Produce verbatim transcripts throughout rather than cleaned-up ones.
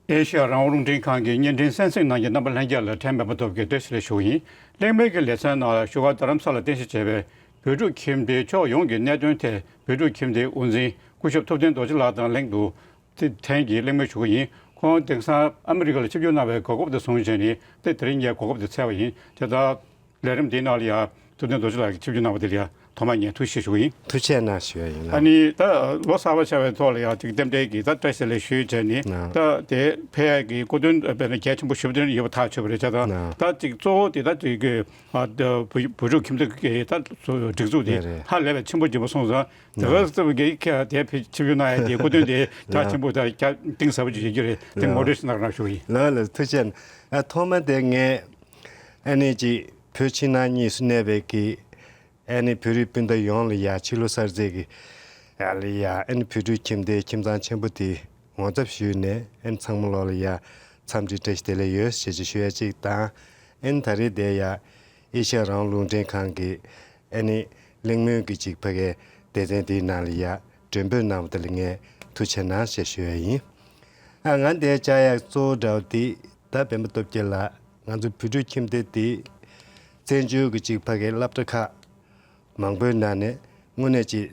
ཨེ་ཤ་ཡ་རང་དབང་རླུང་འཕྲིན་ཁང་གི་བརྙན་འཕྲིན་གསན་གཟིགས་གནང་མཁན་རྣམ་པ་ལྷན་རྒྱས་ལ་ཕྲན་སྤེན་པ་སྟོབས་རྒྱས་བཀྲ་ཤིས་བདེ་ལེགས་ཞུ་གི་ཡིན། གླེང་མོལ་གྱི་ལེ་ཚན་ནང་ལ་བཞུགས་སྒར་རྡ་རམ་ས་ལར་རྟེན་གཞི་བྱས་པའི་བོད་ཕྲུག་ཁྱིམ་སྡེའི་ཕྱོགས་ཡོངས་ཀྱི་གནད་དོན་ཐད་བོད་ཕྲུག་ཁྱིམ་སྡེའི་དབུ་འཛིན་སྐུ་ཞབས་ཐུབ་བསྟན་རྡོ་རྗེ་ལགས་དང་གླེང་འདུག་དེ་ཐེངས་ཀྱི་གླེང་མོལ་ཞུ་གི་ཡིན། ཁོང་དེང་སང་ཨ་མི་རི་ཀ་ལ་ཆིབས་བསྒྱུར་གནང་བའི་གོ་སྐབས་དེ་བཟུང་བྱས་ནས་དེ་དེ་རིང་ངས་གོ་སྐབས་དེ་འཚོལ་བ་ཡིན། དེ་ལྟར་ལས་རིམ་འདིའི་ནང་ལ་ཡང་ཐུབ་བསྟན་རྡོ་རྗེ་ལགས་ཀྱིས་ཆིབས་བསྒྱུར་གནང་བ་དེ་ལ་ཡང་ཐོག་མར་ངས་ཐུགས་རྗེ་ཆེ་ཞུ་གི་ཡིན། ཐུགས་རྗེ་གནང་ཞུ་ཡ་ཡིན་ལགས། ཨ་ནི་ད་ལོ་གསར་པ་ཆགས་པའི་ཐོག་ལ་ཡང་ཅིག་རྟེན་འབྲེལ་གྱི་ད་བཀྲ་ཤིས་བདེ་ལེགས་ཞུས་བྱས་ནས། ལགས། ད་དེ་ཕེབས་ཡ་གི་སྐུ་དོན་དཔེར་ན་གལ་ཆེན་པོ་ཞེ་པོ་དེ་ཡོད་པ་ཐག་ཆོད་པ་རེད་ཅག་ད། ལགས། ད་ཅིག་གཙོ་བོ་དེ་ད་ཅིག་གི་ཨ་ད་བུ་བུ་ཕྲུག་ཁྱིམ་སྡེ་གི་ད་སྒྲིག་འཛུགས་དེ། རེད་རེད། ཧ་ལས་པའི་ཆེན་པོ་ཅིག་ཡིན་པ་སོང་ཙང་། དེ་ག་ཙམ་གྱི་ཁྱེད་དེ་ཕེབས་ཆིབས་བསྒྱུར་གནང་ཡ་དེ་སྐུ་དོན་དེ་རྒྱ་ཆེན་པོ་ད་རྒྱ་གཏིང་ཟབ་པོ་ཅིག་ཡོད་རྒྱུ་རེད། དེ་ངོ་སྤྲོད་ཞིག་གནང་རོགས་ཞུ་གི་ཡིན། ལགས་ལགས། ཐུགས་རྗེ་གནང་། ཨ་ཐོག་མ་དེ་ངས་ཨ་ནི་ཅིག་བོད་ཕྱི་ནང་གཉིས་སུ་གནས་པའི་གི་ཨ་ནི་བོད་རིགས་སྤུན་ཟླ་ཡོངས་ལ་ཡ་ཕྱི་ལོ་གསར་ཚེས་ཀྱི་ཡ་ལ་ཡ་ཨ་ནི་བོད་ཕྲུག་ཁྱིམ་སྡེའི་ཁྱིམ་ཚང་ཆེན་པོ་དེ་ངོ་ཚབ་ཞུས་ནས་ཨ་ནི་ཚང་མ་ལོག་ལ་ཡ་འཚམས་འདྲི་བཀྲ་ཤིས་བདེ་ལེགས་ཡོད་ཞེས་ཅིག་ཞུ་ཡ་གཅིག་དང་། ཨ་ནི་ད་རེས་དེ་ཡ་ཨེ་ཤ་ཡ་རང་དབང་རླུང་འཕྲིན་ཁང་གི་ཨ་ནི་གླེང་མོལ་གྱི་ཅིག་ཕ་གའི་སྡེ་ཚན་དེའི་ནང་ལ་ཡ་མགྲོན་འབོད་གནང་བ་དེ་ལ་ངས་ཐུགས་རྗེ་གནང་ཞེས་ཞུ་ཡ་ཡིན། ཨ་ང་འདིར་བཅར་ཡ་གཙོ་བོ་འདྲ་བོ་དེ་ད་སྤེན་པ་སྟོབས་རྒྱལ་ལགས། ང་ཚོ་བོད་ཕྲུག་ཁྱིམ་སྡེ་དེ་བཙན་བྱོལ་གྱི་ཅིག་ཕ་གའི་སློབ་གྲྭ་ཁག་མང་པོའི་ནང་ནས་དངོས་གནས་ཅིག་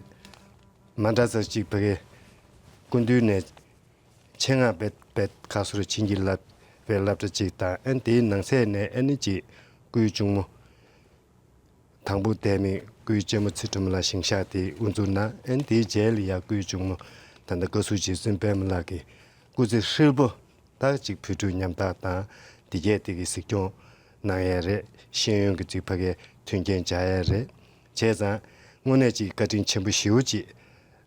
མ་འདྲ་ས་ཅིག་ཕ་གའི་སྐུ་མདུན་ནས་ཆེད་མངགས་བེད་བེད་ཁ་སོར་བྱིན་གྱིས་བརླབས་པའི་སློབ་གྲྭ་ཅིག་དང་། ཨ་ནི་དེའི་ནང་གསེས་ནས་ཨ་ནི་ཅིག་སྐུའི་གཅུང་མོ་དང་པོ་བསྡད་མི་སྐུའི་གཅེན་མོ་ཚེ་སྒྲོལ་མ་ལགས་ཞིང་གཤེགས་དེ་དབུ་འཛུགས་གནང་། ཨ་ནི་དེའི་རྗེས་ལ་ཡ་སྐུའི་གཅུང་མོ་ད་ལྟ་བཀའ་ཟུར་རྗེ་བཙུན་པད་མ་ལགས་ཀྱི་སྐུ་ཚེ་ཧྲིལ་པོ་ད་ཅིག་བོད་ཕྲུག་ཉམ་ཐག་དང་དེ་གས་དེ་གི་གཟིགས་སྐྱོང་གནང་ཡས་རེད། ཤེས་ཡོན་གྱི་ཅིག་ཕ་གའི་མཐུན་རྐྱེན་སྦྱར་ཡས་རེད། བྱས་ཙང་དངོས་གནས་ཅིག་བཀའ་དྲིན་ཆེན་པོ་ཞེ་པོ་ཅིག་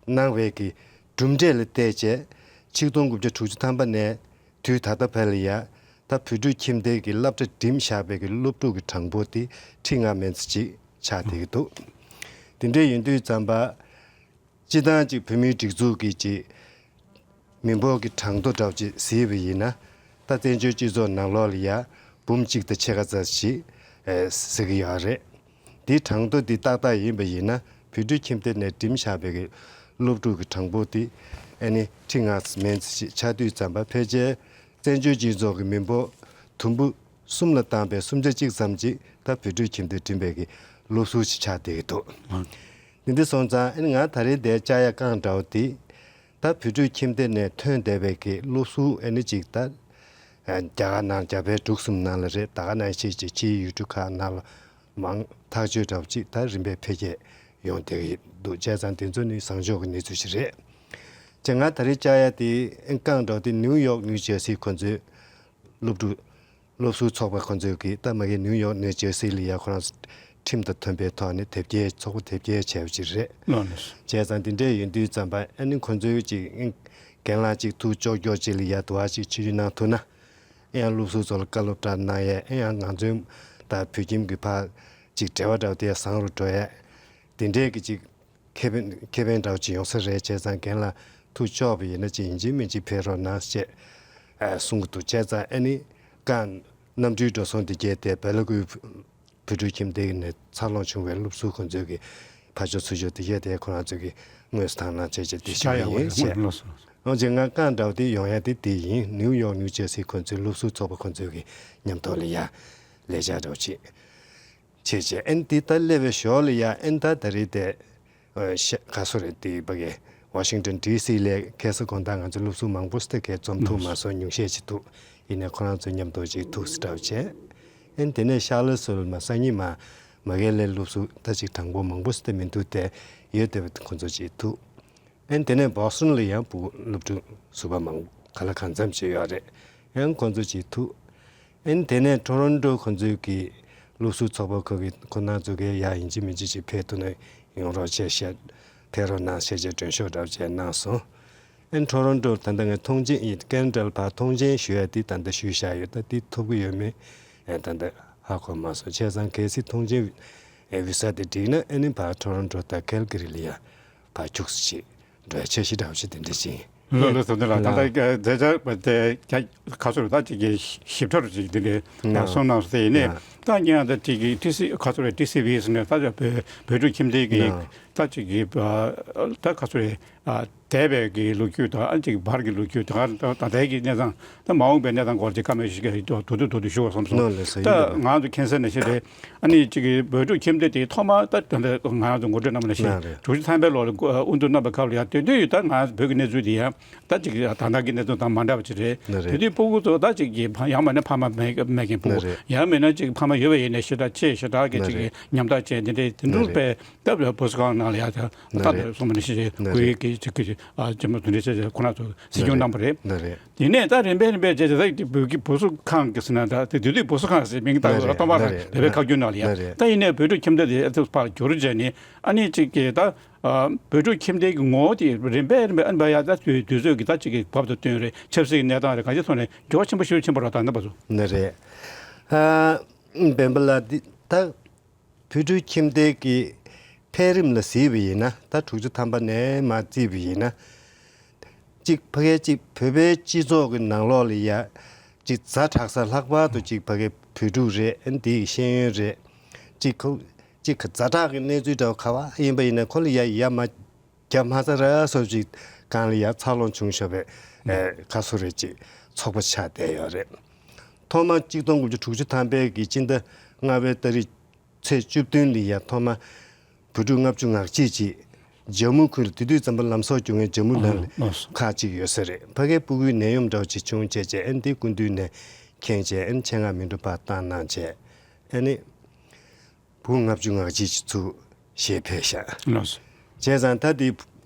གནང་བའི་གི་གྲུབ་འབྲས་ལ་བལྟས་བྱས་ཆིག་སྟོང་དགུ་བརྒྱ་དྲུག་ཅུ་ཐམ་པ་ནས་དུས་ད་ལྟ་བར་ལ་ཡ་ད་བོད་ཕྲུག་ཁྱིམ་སྡེ་གི་སློབ་གྲྭ་འགྲིམས་བཞག་པའི་གི་སློབ་ཕྲུག་གི་གྲངས་འབོར་དེ་ཁྲི་ལྔ་མན་ཙམ་ཅིག་ཆགས་བསྡད་ཀྱི་འདུག་དེ་འདྲ་ཡིན་དུས་ཙམ་པ། སྤྱིར་བཏང་ཅིག་བོད་མིའི་སྒྲིག་འཛུགས་ཀྱི་ཅིག་མི་འབོར་གྱི་གྲངས་ཐོ་འདྲ་བོ་ཅིག་གཟིགས་པ་ཡིན་ན། ད་བཙན་བྱོལ་སྤྱི་ཚོགས་ནང་ལོགས་ལ་ཡ་འབུམ་གཅིག་དང་ཕྱེད་ཀ་ཙམ་ཞིག་ཨེ་ཟེར་གྱི་ཡོད་རེད། འདིའི་གྲངས་ཐོ་འདི་ཏག་ཏག་ཡིན་པ་ཡིན་ན། བོད་ཕྲུག་ཁྱིམ་སྡེ་ནས་འགྲིམས་བཞག་པའི་གི་སློབ་ཕྲུག་གི་གྲངས་འབོར་འདི་ཨ་ནི་ཁྲི་ལྔ་མན་ཙམ་ཞིག་ཆགས་དུས་ཙམ་པ། ཕལ་ཆེར་བཙན་བྱོལ་སྤྱི་ཚོགས་ཀྱི་མི་འབོར་དུམ་བུ་གསུམ་ལ་བཏང་པའི་སུམ་ཆ་གཅིག་ཙམ་ཅིག་ད་བོད་ཕྲུག་ཁྱིམ་སྡེ་འགྲིམས་པའི་གི་སློབ་ཟུར་ཞིག་ཆགས་བསྡད་ཀྱི་འདུག་འདི་འདྲ་སོང་ཙང་ཨ་ནི་ང་ད་རེས་འདིར་བཅར་ཡ་རྐང་འདྲ་བོ་འདི། ད་བོད་ཕྲུག་ཁྱིམ་སྡེ་ནས་ཐོན་བསྡད་པའི་གི་སློབ་ཟུར་ཨ་ནི་ཅིག་ད་རྒྱ་གར་ནང་རྒྱ་བལ་འབྲུག་གསུམ་ནང་ལ་རེད། ད་ག་ནང་བཞིན་ཅིག་ཕྱིའི་ཡུལ་གྲུ་ཁག་ནང་ལ་མང་ཐག་ཆོད་འདྲ་བོ་ཅིག་ད་རིམ་པས་འཕེལ་རྒྱས་ཡོང་བསྡད་ཀྱི་འདུག་བྱས་ཙང་དེ་ཚོ་ནི་བཟང་ཕྱོགས་ཀྱི་གནས་ཚུལ་ཞིག་རེད། ཅེས་ང་ད་རེས་བཅར་ཡ་དེ་རྐང་འདྲ་བོ་དེ་ནིའུ་ཡོག་ནིའུ་ཇར་སི་ཁོ་ཚོའི་སློབ་ཕྲུག་སློབ་ཟུར་ཚོགས་པ་ཁོ་ཚོས་ཀྱིས་ད་མ་གི་ནིའུ་ཡོག་ནིའུ་ཇར་སི་ལ་ཡ་ཁོ་རང་ཚོ་ཁྲིམས་དང་མཐུན་པའི་ཐོག་ནས་དེབ་སྐྱེལ་ཚོགས་པ་དེབ་སྐྱེལ་བྱས་པ་ཅིག་རེད། ལགས་ལགས། བྱས་ཙང་དེ་འདྲས་ཡིན་དུས་ཙམ་པ་ཨ་ནི་ཁོ་ཚོའི་ཅིག་རྒན་ལགས་ཅིག་ཐུགས་ལྕོགས་ལྕོགས་ཅིག་ལ་ཡ་དུ་བ་ཅིག་ཆིབས་བསྒྱུར་གནང་ཐུབ་ན། ཨེ་ཡང་སློབ་ཟུར་ཚོ་ལ་བཀའ་སློབ་འདྲ་གནང་ཡས། ཨེ་ཡང་ང་ཚོའི་ད་བོད་ཁྱིམ་གྱི་ཕར་ཅིག་འབྲེལ་བ་འདྲ་བོ་དེ་བཟང་རུ་འགྲོ་ཡས། དེ་འདྲས་ཀྱི་ཅིག་ཁེ་ཕན་ཁེ་ཕན་འདྲ་བོ་ཅིག་ཡོང་ས་རེད། བྱས་ཙང་རྒན་ལགས་ཐུགས་ལྕོགས་པ་ཡིན་ན་ཅིག་ཡིན་གཅིག་མིན་གཅིག་ཕེབས་རོགས་གནང་ཞེས་ཨ་གསུང་གི་འདུག་བྱས་ཙང་ཨ་ནི་རྐང་གནམ་གྲུའི་འགྲོ་སོང་དེ་གས་དེ་སྦེ་ལ་ཀུའི་བོད་ཕྲུག་ཁྱིམ་སྡེ་ནས་འཚར་ལོངས་བྱུང་བའི་སློབ་ཟུར་ཁོ་ཚོས་ཀྱི་ཕར་ཕྱོགས་ཚུར་ཕྱོགས་དེ་གས་དེ་ཁོ་རང་ཚོས་ཀྱི་དངོས་སུ་དང་བླངས་བྱས་བྱས་དེ་ཞིག་ཡིན་ཞེས། འོང་ཅིག་ང་རྐང་འདྲ་བོ་དེ་ཡོང་ཡ་དེ་དེ་ཡིན། ནིའུ་ཡོག་ནིའུ་ཇར་སི་ཁོ་ཚོའི་སློབ་ཟུར་ཚོགས་པ་ཁོ་ཚོས་ཀྱི་མཉམ་ཐོག་ལ་ཡ་ལས་བྱ་འདྲ་བོ་ཅིག་བྱས་བྱས། ཨན་དེ་ད་སླེབས་པའི་ཞོར་ལ་ཡ་ཨན་ད་ད་རེས་དེ་ཨ་ཤ་ག་སོ་རེད། དེ་བ་གའི་ཝ་ཤིང་ཏོན་ཌི་སི་ལ་ཁ་སང་དགོང་དག་ང་ཚོ་སློབ་ཟུར་མང་པོ་སྟེ་གའི་འཛོམས་ཐུབ་མ་སོང་། ཉུང་ཤས་ཅིག་འདུག་ཡིན་ནའི་ཁོ་རང་ཚོ་མཉམ་དུ་ཅིག་ཐུག་སེ་འདྲ་བོ་བྱས། ཨན་དེ་ནས་ཤར་ལྷོ་སུ་ལ་མ་སང་ཉིན་མ་མ་གའི་ལའི་སློབ་ཟུར་ད་ཅིག་གྲངས་འབོར་མང་པོ་སྟེ་མི་འདུག་སྟེ་ཡོད་བསྡད་པ་ཁོ་ཚོ་ཅིག་ཐུག་ཨན་དེ་ནས་བོ་སི་ཊོན་ལ་ཡང་ཕྲུ་གུ་སློབ་ཕྲུག་ཟུར་པ་མང་ག་ལ་གང་འཚམ་ཅིག་ཡོད་རེད། ཨན་ཁོ་ཚོ་ཅིག་ཐུག་ཨན་དེ་ནས་ཊོ་རོན་ཊོ་ཁོ་ཚོའི་གི་སློབ་ཟུར་ཚོགས་པ་ཁོ་གི་ཁོ་ན་ཚོ་གི་ཡ་ཡིན་གཅིག་མིན་གཅིག་ཅིག་ཕེབས་ཐུབ་ན་ཡོང་རོགས་བྱས་ཞེས་ཕེབས་རོགས་གནང་ཞེས་བྱས་མགྲོན་ཤོག་འདྲ་བོ་བྱས་གནང་སོང་། ཨན་ཊོ་རོན་ཊོ་ད་ལྟ་ངས་ཐོངས་མཆན་ཡིན་ཀན་ཌལ་ཕར་ཐོངས་མཆན་ཞུ་ཡ་དེ་ད་ལྟ་ཞུས་བཞག་ཡོད། ད་དེ་ཐོབ་ཀྱི་ཡོད་མེད་ཨན་ད་ལྟ་ཧ་གོ་མ་སོང་། བྱས་ཙང་གལ་སྲིད་ཐོངས་མཆན་ཨེ་བི་ས་དེ་འགྲིག་ན་ཨ་ནི་ཕར་ཊོ་རོན་ཊོ་དང་ཀལ་ག་རི་ལ་ཡ་ཕར་ཁྱུག་ཙམ་ཅིག་འགྲོ་ཡ་འཆར་གཞི་འདྲ་བོ་ཞིག་དེ་འདྲ་ཅིག་ཡིན། ལགས་ལགས། ཐུབ་བསྟན་ལགས། ད་ལྟ་ལགས། མཛད་འཆར་དེ་ཁ་སོ་རེ་ད་ཅིག་གི་ཞིབ་ཕྲ་རུ་ཅིག་འདི་འདྲའི་ལགས། གསུང་གནང་སོང་དེ་ཡིན་ནའི། ལགས། ད་ངས་ད་ཅིག་གི་ཊི་སི་ཁ་སོ་རེ་ཊི་སི་ཝི་ཟེར་ནས་ད་ཅིག་བོད་བོད་ཕྲུག་ཁྱིམ་སྡེ་གི་ལགས། ད་ཅིག་གི་ད་ཁ་སོ་རེ་ ཨ་འདས་པའི་གི་ལོ་རྒྱུས་དང་ཨ་ཅིག་བར་གྱི་ལོ་རྒྱུས་དང་ད་ལྟའི་གི་གནས་སྟངས་ད་མ་འོངས་པའི་གནས་སྟངས་སྐོར་ཅིག་བཀའ་མོལ་ཞིག་གི་དུ་དུ་དུ་དུ་ཞུ་བར་བསམ་སོང་། ནོ་ལེ་སོ་ཡིན་ད་ང་ཚོ་མཁྱེན་གསལ་ནང་བཞིན་རེད། ཨ་ནི་ཅིག་གི་བོད་ཕྲུག་ཁྱིམ་སྡེ་དེ་ཐོག་མ་ད་ད་ལྟ་ང་ཚོ་ངོ་སྤྲོད་གནང་བ་ནང་བཞིན་ནོ་རེད། དྲུག་ཅུ་ཐམ་པའི་ལོ་ལ་དབུ་འཛུགས་གནང་པའི་སྐབས་ལ་ཡང་དེ་དུས་ད་ང་ཚོ་བོད་ཀྱི་གནས་ཚུལ་དེ་ཡང་ད་ཅིག་ད་ལྟ་གི་གནས་ཚུལ་དང་མ་འདྲ་བ་ཅིག་རེད། ནོ་དེ་རེད། དུས་སྤུ་གུ་ཚོ་ད་ཅིག་གི་ཕ་ཡང་མིན་ན་ཕ་མ་མེད་མེད་མཁན་སྤུ་གུ་ནོ་རེད། ཡང་མིན་ན་ཅིག་ཕ་མ་ཡོད་པ་ཡིན་ནའི་ཞེ་དྲག་ཆེ་ཞེ་དྲག་གི་ནོ་ཅིག་གི་རེད། ཉམ་ཐག་ཅན་དེ་འདྲའི་དེ་ནོ་འདྲ་རེད། པའི་སྐབས་ལ་བུ་གསོ་ཁང་ནང་ལ་ཡང་ད་ནོ་ད་རེད། སོང་བ་ནང་བཞིན་ནོ་གུ་ཡི་རེད། གི་ཅིག་གི་ཨ་ཅེ་མོ་དེ་འདྲའི་ཆེ་ཆེ་ཁོ་ན་ཚོ་སྲིད་སྐྱོང་གནང་པ་རེད། ནོ་རེད། དེ་ནས་ད་རིམ་པས་རིམ་པས་བྱས་ཏེ་ད་བོད་ཀྱི་བུ་གསོ་ཁང་གི་ཟེར་ན་ད་དེ་དུས་དུས་བུ་གསོ་ཁང་ཟེར་མིང་ད་ནོ་རེད། སྟོན་པ་ནོ་རེད། བོད་པའི་ཁ་རྒྱུན་ནང་ལ་ཡང་ནོ་རེད། ད་ཡིན་ནའི་བོད་ཕྲུག་ཁྱིམ་སྡེ་དེ་ཨ་ཙི་ཕར་བསྒྱུར་བྱས་ནས་ཨ་ནི་ཅིག་གི་ད་ཨ་བོད་ཕྲུག་ཁྱིམ་སྡེ་གི་ངོ་བོ་དེ་རིམ་པས་རིམ་པས་ཨ་ནི་ཡ་ད་དུས་དུས་ཚོད་ཀྱི་ད་ཅིག་གི་བབ་དང་བསྟུན་རེད། ཆབ་སྲིད་ཀྱི་གནས་སྟངས་རེད། གང་ཅི་སོང་ནས་འགྱུར་བ་ཆེན་པོ་ཞེ་པོ་ཕྱིན་པ་རེད། ད་ལྟ་བར་དུ་ནི་རེད། ཨ་སྤེན་པ་ལགས་འདི་ད་བོད་ཕྲུག་ཁྱིམ་སྡེ་གི་འཕེལ་རིམ་ལ་གཟིགས་པ་ཡིན་ན་ད་དྲུག་ཅུ་ཐམ་པ་ནས་མར་བརྩིས་པ་ཡིན་ན། གཅིག་ཕ་གའི་གཅིག་བོད་པའི་སྤྱི་ཚོགས་ཀྱི་ནང་ལོགས་ལ་ཡ་གཅིག་ཛ་དྲག་ས་ལྷག་པར་དུ་གཅིག་ཕ་གའི་བོད་ཕྲུག་རེད། ཨ་ནི་དེའི་ཤེས་ཡོན་རེད། གཅིག་ཁོ་གཅིག་ག་ཛ་དྲག་གི་གནས་ཚུལ་འདྲ་བོ་ག་བ་ཡིན་པ་ཡིན་ན་ཁོ་ལ་ཡ་ཡ་མ་རྒྱབ་མ་ཚ་ར་སོགས་ཅིག་སྒང་ལ་ཡ་འཚར་ལོངས་བྱུང་ཤོག་པའི་ཨེ་ཁ་སོ་རེ་ཅིག་ཚོགས་པ་ཆགས་བསྡད་ཡོད་རེད། ཐོག་མ་གཅིག་སྟོང་དགུ་བརྒྱ་དྲུག་ཅུ་ཐམ་པའི་གི་སྤྱི་ཟླ་ལྔ་པའི་ཏ་རིག་ཚེས་བཅུ་བདུན་ལ་ཡ་ཐོག་མ་བོད་ཕྲུག་ལྔ་བཅུ་ང་གཅིག་ཅིག་ཇམ་མུ་ཁུལ་དེ་དུས་ཙམ་པ་ལམ་སང་རྒྱུག་མཁན་ཇམ་མུ་ལན་ལ་ཁག་ཅིག་ཡོད་ས་རེད། ཕ་གའི་སྤུ་གུའི་ནད་ཡམས་འདྲ་བོ་ཅིག་བྱུང་བྱས་བྱས་ཨ་ནི་དེ་སྐུ་མདུན་ནས་མཁྱེན་བྱས་ཨ་ནི་ཆེད་མངགས་མི་འགྲོ་ཕར་བཏང་གནང་བྱས་ཨ་ནི། བུ་ལྔ་བཅུ་ང་གཅིག་ཅིག་ཚུར་གཞས་ཕེབས་ཤག་ལགས་སོ། བྱས་ཙང་ད་དེ་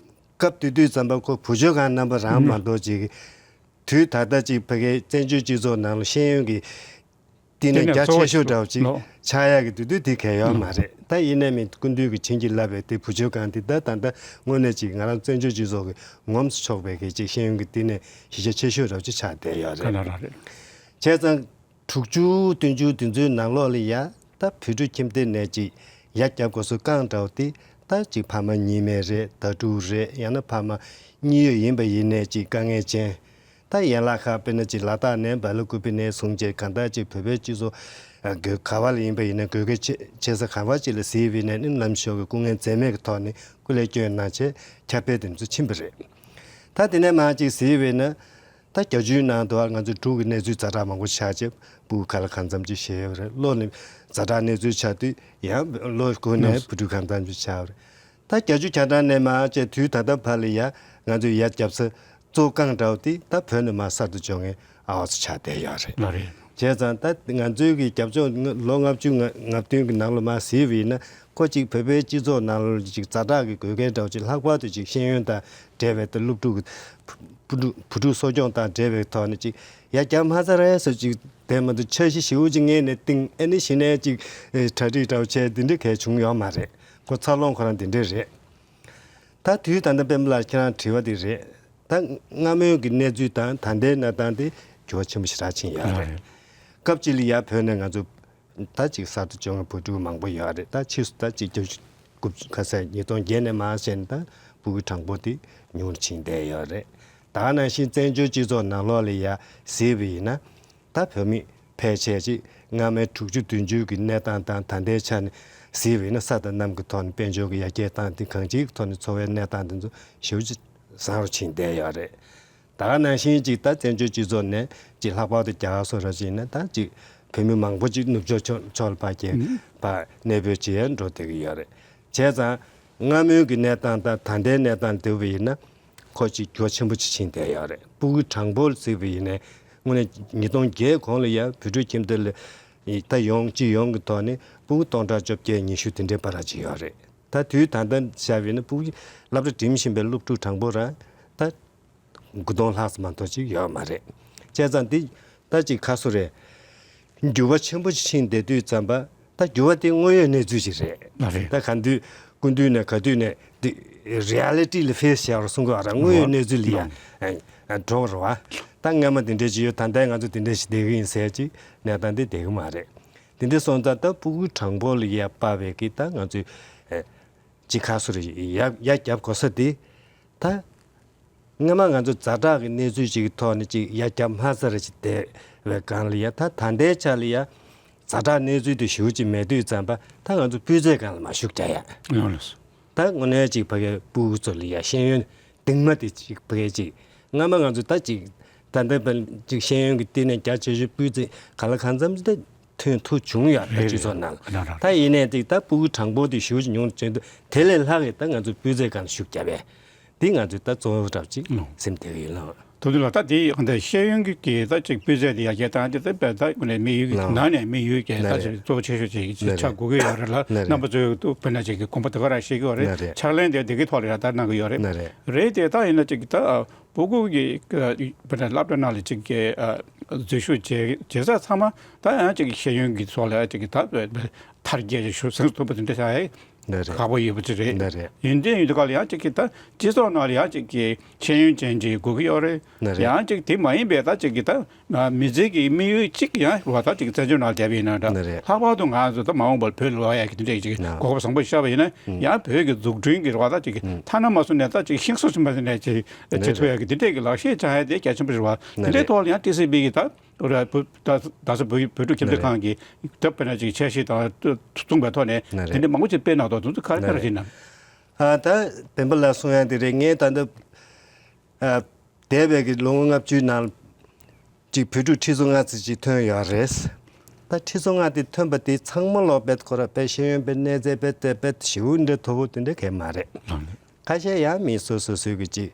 སྐབས་དེ་དུས་ཙམ་པ་ཁོ་བུ་བཅོལ་ཁང་རྣམ་པ་རང་མ་གཏོགས་ཅིག་དུས་ད་ལྟ་ཅིག་ཕ་གའི་བཙན་བྱོལ་སྤྱི་ཚོགས་ནང་ལ་ཤེས་ཡོན་གྱི་བསྟི་གནས་རྒྱ་ཆེ་ཤོས་འདྲ་བོ་ཅིག་ཆགས་ཡག་གི་དུས་དུས་དེ་གལ་ཡོད་མ་རེད། ད་ཡིན་ནའི་མིན་སྐུ་མདུན་གྱིས་བྱིན་གྱིས་བརླབས་པའི་དེ་བུ་བཅོལ་ཁང་དེ་ད་ད་ལྟ་དངོས་གནས་ཅིག་ང་རང་བཙན་བྱོལ་སྤྱི་ཚོགས་ཀྱི་ངོམས་སུ་ཆོག་པའི་གི་ཅིག་ཤེས་ཡོན་གྱི་བསྟི་གནས་གཞི་རྒྱ་ཆེ་ཤོས་འདྲ་བོ་ཅིག་ཆགས་བསྡད་ཡོད་རེད། བྱས་ཙང་། དྲུག་ཅུ་བདུན་ཅུ་དེ་ཚོའི་ནང་ལོགས་ལ་ཡ་ད་བོད་ཕྲུག་ཁྱིམ་སྡེ་ནས་ཅིག་ཡ་རྒྱབ་དགོས་སུ་རྐང་འདྲ་བོ་དེ་ད་ཅིག་ཕ་མ་གཉིས་མེད་རེད། ཟླ་དྲུག་རེད། ཡང་ན་ཕ་མ་གཉིས་ཡོད་ཡིན་པ་ཡིན་ནའི་ཅིག་དཀའ་ངལ་ཅན། ད་ཡན་ལག་ཁག་དཔེར་ན་ཅིག་ལ་དྭགས་ནས་སྦེལ་ཀོབ་ནས་བཟུང་བྱས་གང་ལྟར་ཅིག་བོད་པའི་སྤྱི་ཚོགས་ག་བ་ལ་ཡིན་པ་ཡིན་ན་དགོས་གལ་ཆེ་ཆེ་ས་ག་བ་ཅིག་ལ་གཟིགས་པ་ཡིན་ན་ནི་ལམ་ཞོག་གི་སྐུ་ངལ་འཛེམས་མེད་ཀྱི་ཐོག་ནས་སྐུ་ལས་བསྐྱོན་གནང་བྱས་ཁྱབ་སྤེལ་དེ་ཚོ་ཕྱིན་པ་རེད། ད་དེ་ནས་མར་ཅིག་གཟིགས་པ་ཡིན་ན། ད་བརྒྱ་ཆུའི་ནང་དུ་ང་ཚོ་འབྲུག་གི་གནས་ཚུལ་ཛ་དྲག་མང་པོ་ཆགས་རྗེས་སྤུ་གུ་ག་ལ་གང་འཚམ་ཅིག་བཞེས་ཡོད་རེད། གློ་ནི་ཛ་དྲག་གནས་ཚུལ་ཆགས་དུས་ཡང་གློ་སྒོ་ནས་བུ་ཕྲུག་གང་འཚམ་ཅིག་ཆགས་ཡོད་རེད། ད་བརྒྱད་ཅུ་གྱ་གྲངས་ནས་མར་བྱས་དུས་ད་ལྟ་བར་ལ་ཡ་ང་ཚོས་ཡ་རྒྱབ་ས་གཙོ་རྐང་འདྲ་བོ་དེ་ད་བོད་ནས་མར་གསར་དུ་འབྱོར་མཁན་ཨ་བ་ཚོ་ཆགས་བསྡད་ཡོད་རེད། ལགས་རེད། བྱས་ཙང་ད་ང་ཚོའི་གི་རྒྱབ་ལྗོངས་ལོ་ལྔ་བཅུ་ང་ང་བདུན་གི་ནང་ལ་མར་གཟིགས་པ་ཡིན་ན་ཁོ་གཅིག་བོད་པའི་སྤྱི་ཚོགས་ནང་ལ་གཅིག་ཛ་དྲག་གི་དགོས་གལ་འདྲ་བོ་གཅིག་ལྷག་པར་དུ་གཅིག་ཤེས་ཡོན་དང་འབྲེལ་བའི་ད་སློབ་ཕྲུག་གི་བུ་ཕྲུག་བུ་ཕྲུག་གསོ་སྐྱོང་དང་འབྲེལ་བའི་ཐོག་ནས་གཅིག་ཡ་རྒྱབ་མ་ཚར་རེད་ཟེར་གཅིག་དེ་མ་གཏོགས་འཆར་གཞི་ཞེ་པོ་གཅིག་སྔོན་ནས་བཏིང་ཨ་ནི་གཞི་ནས་གཅིག་གྲ་སྒྲིག་འདྲ་བོ་བྱས་འདི་འདྲ་གལ་བྱུང་ཡོད་མ་རེད། ཁོ་འཚར་ལོངས་ཁོ་རང་འདི་འདྲ་རེད། ད་དུས་ད་ལྟ་སྤེན་པ་ལགས་ཁྱེད་རང་དྲི་བ་འདི་རེད། ད་སྔ་མོའི་གི་གནས་ཚུལ་དང་ད་ལྟའི་གནས་སྟངས་དེ་འགྱུར་བ་ཆེན་པོ་ཞེ་དྲག་ཕྱིན་ཡོད་རེད། སྐབས་གཅིག་ལ་ཡར་བོད་ནས་ང་ཚོ་ད་ཅིག་གསར་དུ་བྱུང་བའི་བུ་ཕྲུག་མང་པོ་ཡོད་རེད། ད་ཕྱིས་སུ་ད་ཅིག་བརྒྱད་ཅུ་དགུ་བཅུ་ག་ཚད་ཉིས་སྟོང་བརྒྱད་ནས་མར་བྱས་ནས་ད་སྤུ་གུ་གྲངས་འབོར་དེ་ཉུང་རུ་ཕྱིན་བསྡད་ཡོད་རེད། ད་ག་ནང་བཞིན་བཙན་བྱོལ་སྤྱི་ཚོགས་ནང་ལོགས་ལ་ཡར་གཟིགས་པ་ཡིན་ན། ད་བོད་མི་ཕལ་ཆེར་ཅིག་སྔ་མའི་དྲུག་ཅུ་བདུན་ཅུ་གི་གནས་སྟངས་དང་ད་ལྟའི་ཆ་ནས་གཟིགས་པ་ཡིན་ན་ས་དང་གནམ་གྱི་ཐོག་ནས་དཔལ་འབྱོར་གྱི་ཡར་རྒྱས་བཏང་སྟེ་གང་ཅིའི་ཐོག་ནས་འཚོ་བའི་གནས་སྟངས་དེ་ཚོ་ཞེ་པོ་ཅིག་བཟང་རུ་ཕྱིན་བསྡད་ཡོད་རེད། ད་ག་ནང་བཞིན་ཅིག་ད་བཙན་བྱོལ་སྤྱི་ཚོགས་ནས་ཅིག་ལྷག་པར་དུ་རྒྱ་གར་སོགས་ར་ཅིག་ཡིན་ན་ད་ཅིག་བོད་མི་མང་པོ་ཅིག་ནུབ་ཕྱོགས་ཕྱོགས་ཕྱོགས་ལ་ཕར་སྐྱེལ་ཕར་གནས་སྤོས་བྱེད་ཡ་འགྲོ་བསྡད་ཀྱི་ཡོད་རེད། བྱས་ཙང་སྔ་མོའི་གི་གནས་སྟངས་དང་ད་ལྟའི་གནས་སྟངས་བསྡུར་བ་ཡིན་ན་ཁོ་ཅིག་འགྱུར་བ་ཆེན་པོ་ཅིག་ཕྱིན་བསྡད་ཡོད་རེད། སྤུ་གུའི་གྲངས་འབོར་ལ་གཟིགས་པ་ཡིན་ནའི་དངོས་གནས་ཉིས་སྟོང་བརྒྱད་གོང་ལ་ཡ་བོད་ཕྲུག་ཁྱིམ་སྡེ་ལ་ད་ཡོངས་སྤྱི་ཡོངས་ཀྱི་ཐོག་ནས་སྤུ་གུ་སྟོང་ཕྲག་བཅོ་བརྒྱད་ཉི་ཤུ་དེ་འདྲའི་བར་ཅིག་ཡོད་རེད། ད་དུས་ད་ལྟ་བཞག་པ་ཡིན་ན་སྤུ་གུ་སློབ་གྲྭ་འགྲིམ་བཞིན་པའི་སློབ་ཕྲུག་གྲངས་འབོར་རང་ད་དགུ་སྟོང་ལྷག་ཙམ་མ་གཏོགས་ཅིག་ཡོད་མ་རེད། བྱས་ཙང་འདི་ད་ཅིག་ཁ་སོ་རེད། འགྱུར་བ་ཆེན་པོ་ཅིག་ཕྱིན་བསྡད་དུས་ཙམ་པ་ད་འགྱུར་བ་དེ་དངོས་ཡོད་གནས་ཚུལ་ཅིག་རེད། ལགས་རེད། ད་ག་དུས་སྐུ་མདུན་ནས་ག་དུས་ནས་འདི་རི་ཨ་ལི་ཊི་ལ་ཕེ་སི་བྱས་པར་གསུང་གི་ཡོད་རེད། དངོས་ཡོད་གནས་ཚུལ་ལ་ཡ་ཨ་འགྲོ་བ་རེད་བ། ད་སྔ་མ་འདི་འདྲས་ཅིག་ཡོད། ད་ལྟའི་ང་ཚོ་འདི་འདྲས་ཞིག་བསྡད་ཀྱི་ཡིན་ཟེར་ཅིག་གནས་སྟངས་འདི་བསྡད་ཀྱི་མ་རེད། འདི་འདྲས་སོང་ཙང་ད་སྤུ་གུའི་གྲངས་འབོར་ལ་ཡ་དཔག་པའི་གི་ད་ང་ཚོས་ཨ་ཅིག་ཁ་སོ་རེ་ཡ་ཡ་རྒྱབ་དགོས་ས་དེ་ད། སྔ་མ་ང་ཚོ་ཛ་དྲག་གི་གནས་ཚུལ་ཅིག་གི་ཐོག་ནས་ཅིག་ཡ་རྒྱབ་མ་ཚར་ཅིག་བསྡད་པའི་སྒང་ལ་ཡ་ད་ད་ལྟའི་ཆ་ལ་ཡ་ཛ་དྲག་གནས་ཚུལ་དེ་ཞེ་པོ་ཅིག་མེད་དུས་ཙམ་པ་ད་ང་ཚོ་སྤུས་ཚད་སྒང་ལ་མ་ཞུགས་རྒྱ་ཡ། ཡོང་ལ་སོ། ད་དངོས་གནས་ཅིག་ཕ་གའི་སྤུ་གུ་ཚོ་ལ་ཡ་ཤེས་ཡོན་ གདིང་མ་དེ་ཅིག་བེད་ཅིག་སྔ་མ་ང་ཚོ་ད་ཅིག་ད་ལྟ་བར་ཅིག་ཤེས་ཡོན་གྱི་སྟེང་ནས་རྒྱ་ཆེ་ཤོས་སྤུས་ཚད་ག་ལ་གང་འཚམ་ཅིག་ད་ཐོན་ཐུབ་བྱུང་ཡོད་རེད་རེད་སྤྱི་ཚོགས་ནང་། རེད་རེད། ད་ཡིན་ནའི་ཅིག་ད་སྤུ་གུ་གྲངས་འབོར་དེ་ཞེ་པོ་ཅིག་ཉུང་དུ་ཕྱིན་འདུག་དེ་ལས་ལྷག་གི་ད་ང་ཚོ་སྤུས་ཚད་སྒང་ལ་ཤུགས་བརྒྱབ་པས། འདི་ང་ཚོས་ད་གཙོ་བོ་འདྲ་ཅིག་ཨང་། སེམས་དེ་གི་ཡིན་ལ། དོ་དུ་ལ་ད་དེ་ཡང་འདི་ཤེས་ཡོན་གྱི་གི་ད་ཅིག་སྤུས་ཚད་དེ་ཡར་རྒྱས་བཏང་དེ་ད་དཔེ་ད་དངོས་གནས་དམིགས་ཡུལ་གྱི་ལ། ནང་ནས་དམིགས་ཡུལ་གྱི་ལ་ད་རེད། ཅིག་གཙོ་བོ་ཆེ་ཤོས་ཅིག་ལ་ཆགས་རེད། དགོས་ཀྱི་ཡོད་རེད་ལ། ལ་རེད། རྣམ་པ་ཚོས་དུ་དཔེར་ན་ཅིག་གི་དགོངས་པ་དེ་ག་རང་བཞེས་ཀྱི་ཡོད་རེད། ལ་རེད། ཕྱག་ལེན་དེ་དེ་གི་ཐོག་ལ་ཡང་ད་གནང་གི་ཡོད་རེད། ལ་རེད། རེད་དེ་ད་ཡིན་ན་ཅིག་གི་ད་ཕྲུ་གུ་གི་དཔེར་ན་སློབ་གྲྭ་ནང་ལ་ཅིག་གི་འཛུལ་ཞུགས་བྱེད་བྱེད་ས་ཚང་མ་ད་ཡང་ཅིག་གི་ཤེས་ཡོན་གྱི་ཐོག་ལ་ཅིག་གི་ད་མཐར་རྒྱས་ཀྱི་ཞུ་ཚང་ཐུབ་པ་དེ་འདྲ་བྱ་ཡ། ལ་རེད། ཁག་པོ་ཡོད་པ་ཅིག་རེད། ལ་རེད། ཡིན་དེ་ཡིན་དུས་ག་ལ་ཡང་ཅིག་གི་ད་སྤྱི་ཚོགས་ནང་ལ་ཡང་ཅིག་གི་ཤེས་ཡོན་ཅན་ཅིག་དགོས་ཀྱི་ཡོད་རེད། ལ་རེད། ཡང་ཅིག་དེ་མ་ཡིན་པའི་ད་ཅིག་གི་ད་མི་ཚེ་གི་དམིགས་ཡུལ་ཅིག་ཡང་རེད་བ། ད་ཅིག་བཙན་བྱོལ་ནང་བསྡད་པ་ཡིན་ན་འདྲ། ལ་རེད། ལྷག་པར་དུ་ང་ཚོ་ད་མ་འོངས་པར་བོད་ལ་ལོག་ཡ་གི་དེ་འདྲས་ཅིག་ལ། གོ་སྐབས་བཟང་པོ་ཤར་བ་ཡིན་ན། ཡང་བོད་ཀྱི་འཛུགས་སྐྲུན་གྱི་རེད་བ། ད་ཅིག་གི་ཐ་ན་མ་སོང་ནས་ད་ཅིག་ཤིང་བཟོ་ཞིང་པ་ནས་ཅིག་ལ་བྱེད་ཐུབ་ཡ་གི་དེ་འདྲས་ཀྱི་ལག་ཤེས་སྦྱང་ཡ་དེ་གལ་ཆེན་པོ་རེད་བ། ལ་དེ་འདྲའི་རེད། ཐོག་ལ་ཡང་ཊི་སི་བི་གི་ད། ར་བུ་ད་ད་ས་བོད་བོད་ཕྲུག་ཁྱིམ་སྡེ་ཁང་གི་ད་དཔེར་ན་ཅིག་འཆར་གཞི་དང་བརྩོན་པའི་ཐོག་ནས་དེ་འདྲ་མང་པོ་ཅིག་སྤེལ་གནང་འདུག་དེ་ཚོ་ག་རེ་ག་རེ་བྱས་ན། ཨ་ད་བེམ་པོ་ལགས་གསུང་ཡ་དེ་རེད། ངས་ད་ལྟ་ཨ་འདས་པའི་གི་ལོ་ངོ་ལྔ་བཅུའི་ནང་ཅིག་བོད་ཕྲུག་ཁྲི་ཚོ་ལྔ་ཙམ་ཅིག་ཐོན་ཡོད་རེད། ད་ཁྲི་ཚོ་ལྔ་དེ་ཐོན་པ་དེ་ཚང་མ་ལོ་བེད་ཁོ་ར་བེད་ཤེས་ཡོན་བེད་གནས་ཚད་བེད་དེ་བེད་ཞེ་པོ་འདྲ་མཐོ་པོ་དེ་འདྲ་གས་མ་རེད། ཁ་ཤས་ཡང་མི་སོ་སོ་སོའི་གི་ཅིག་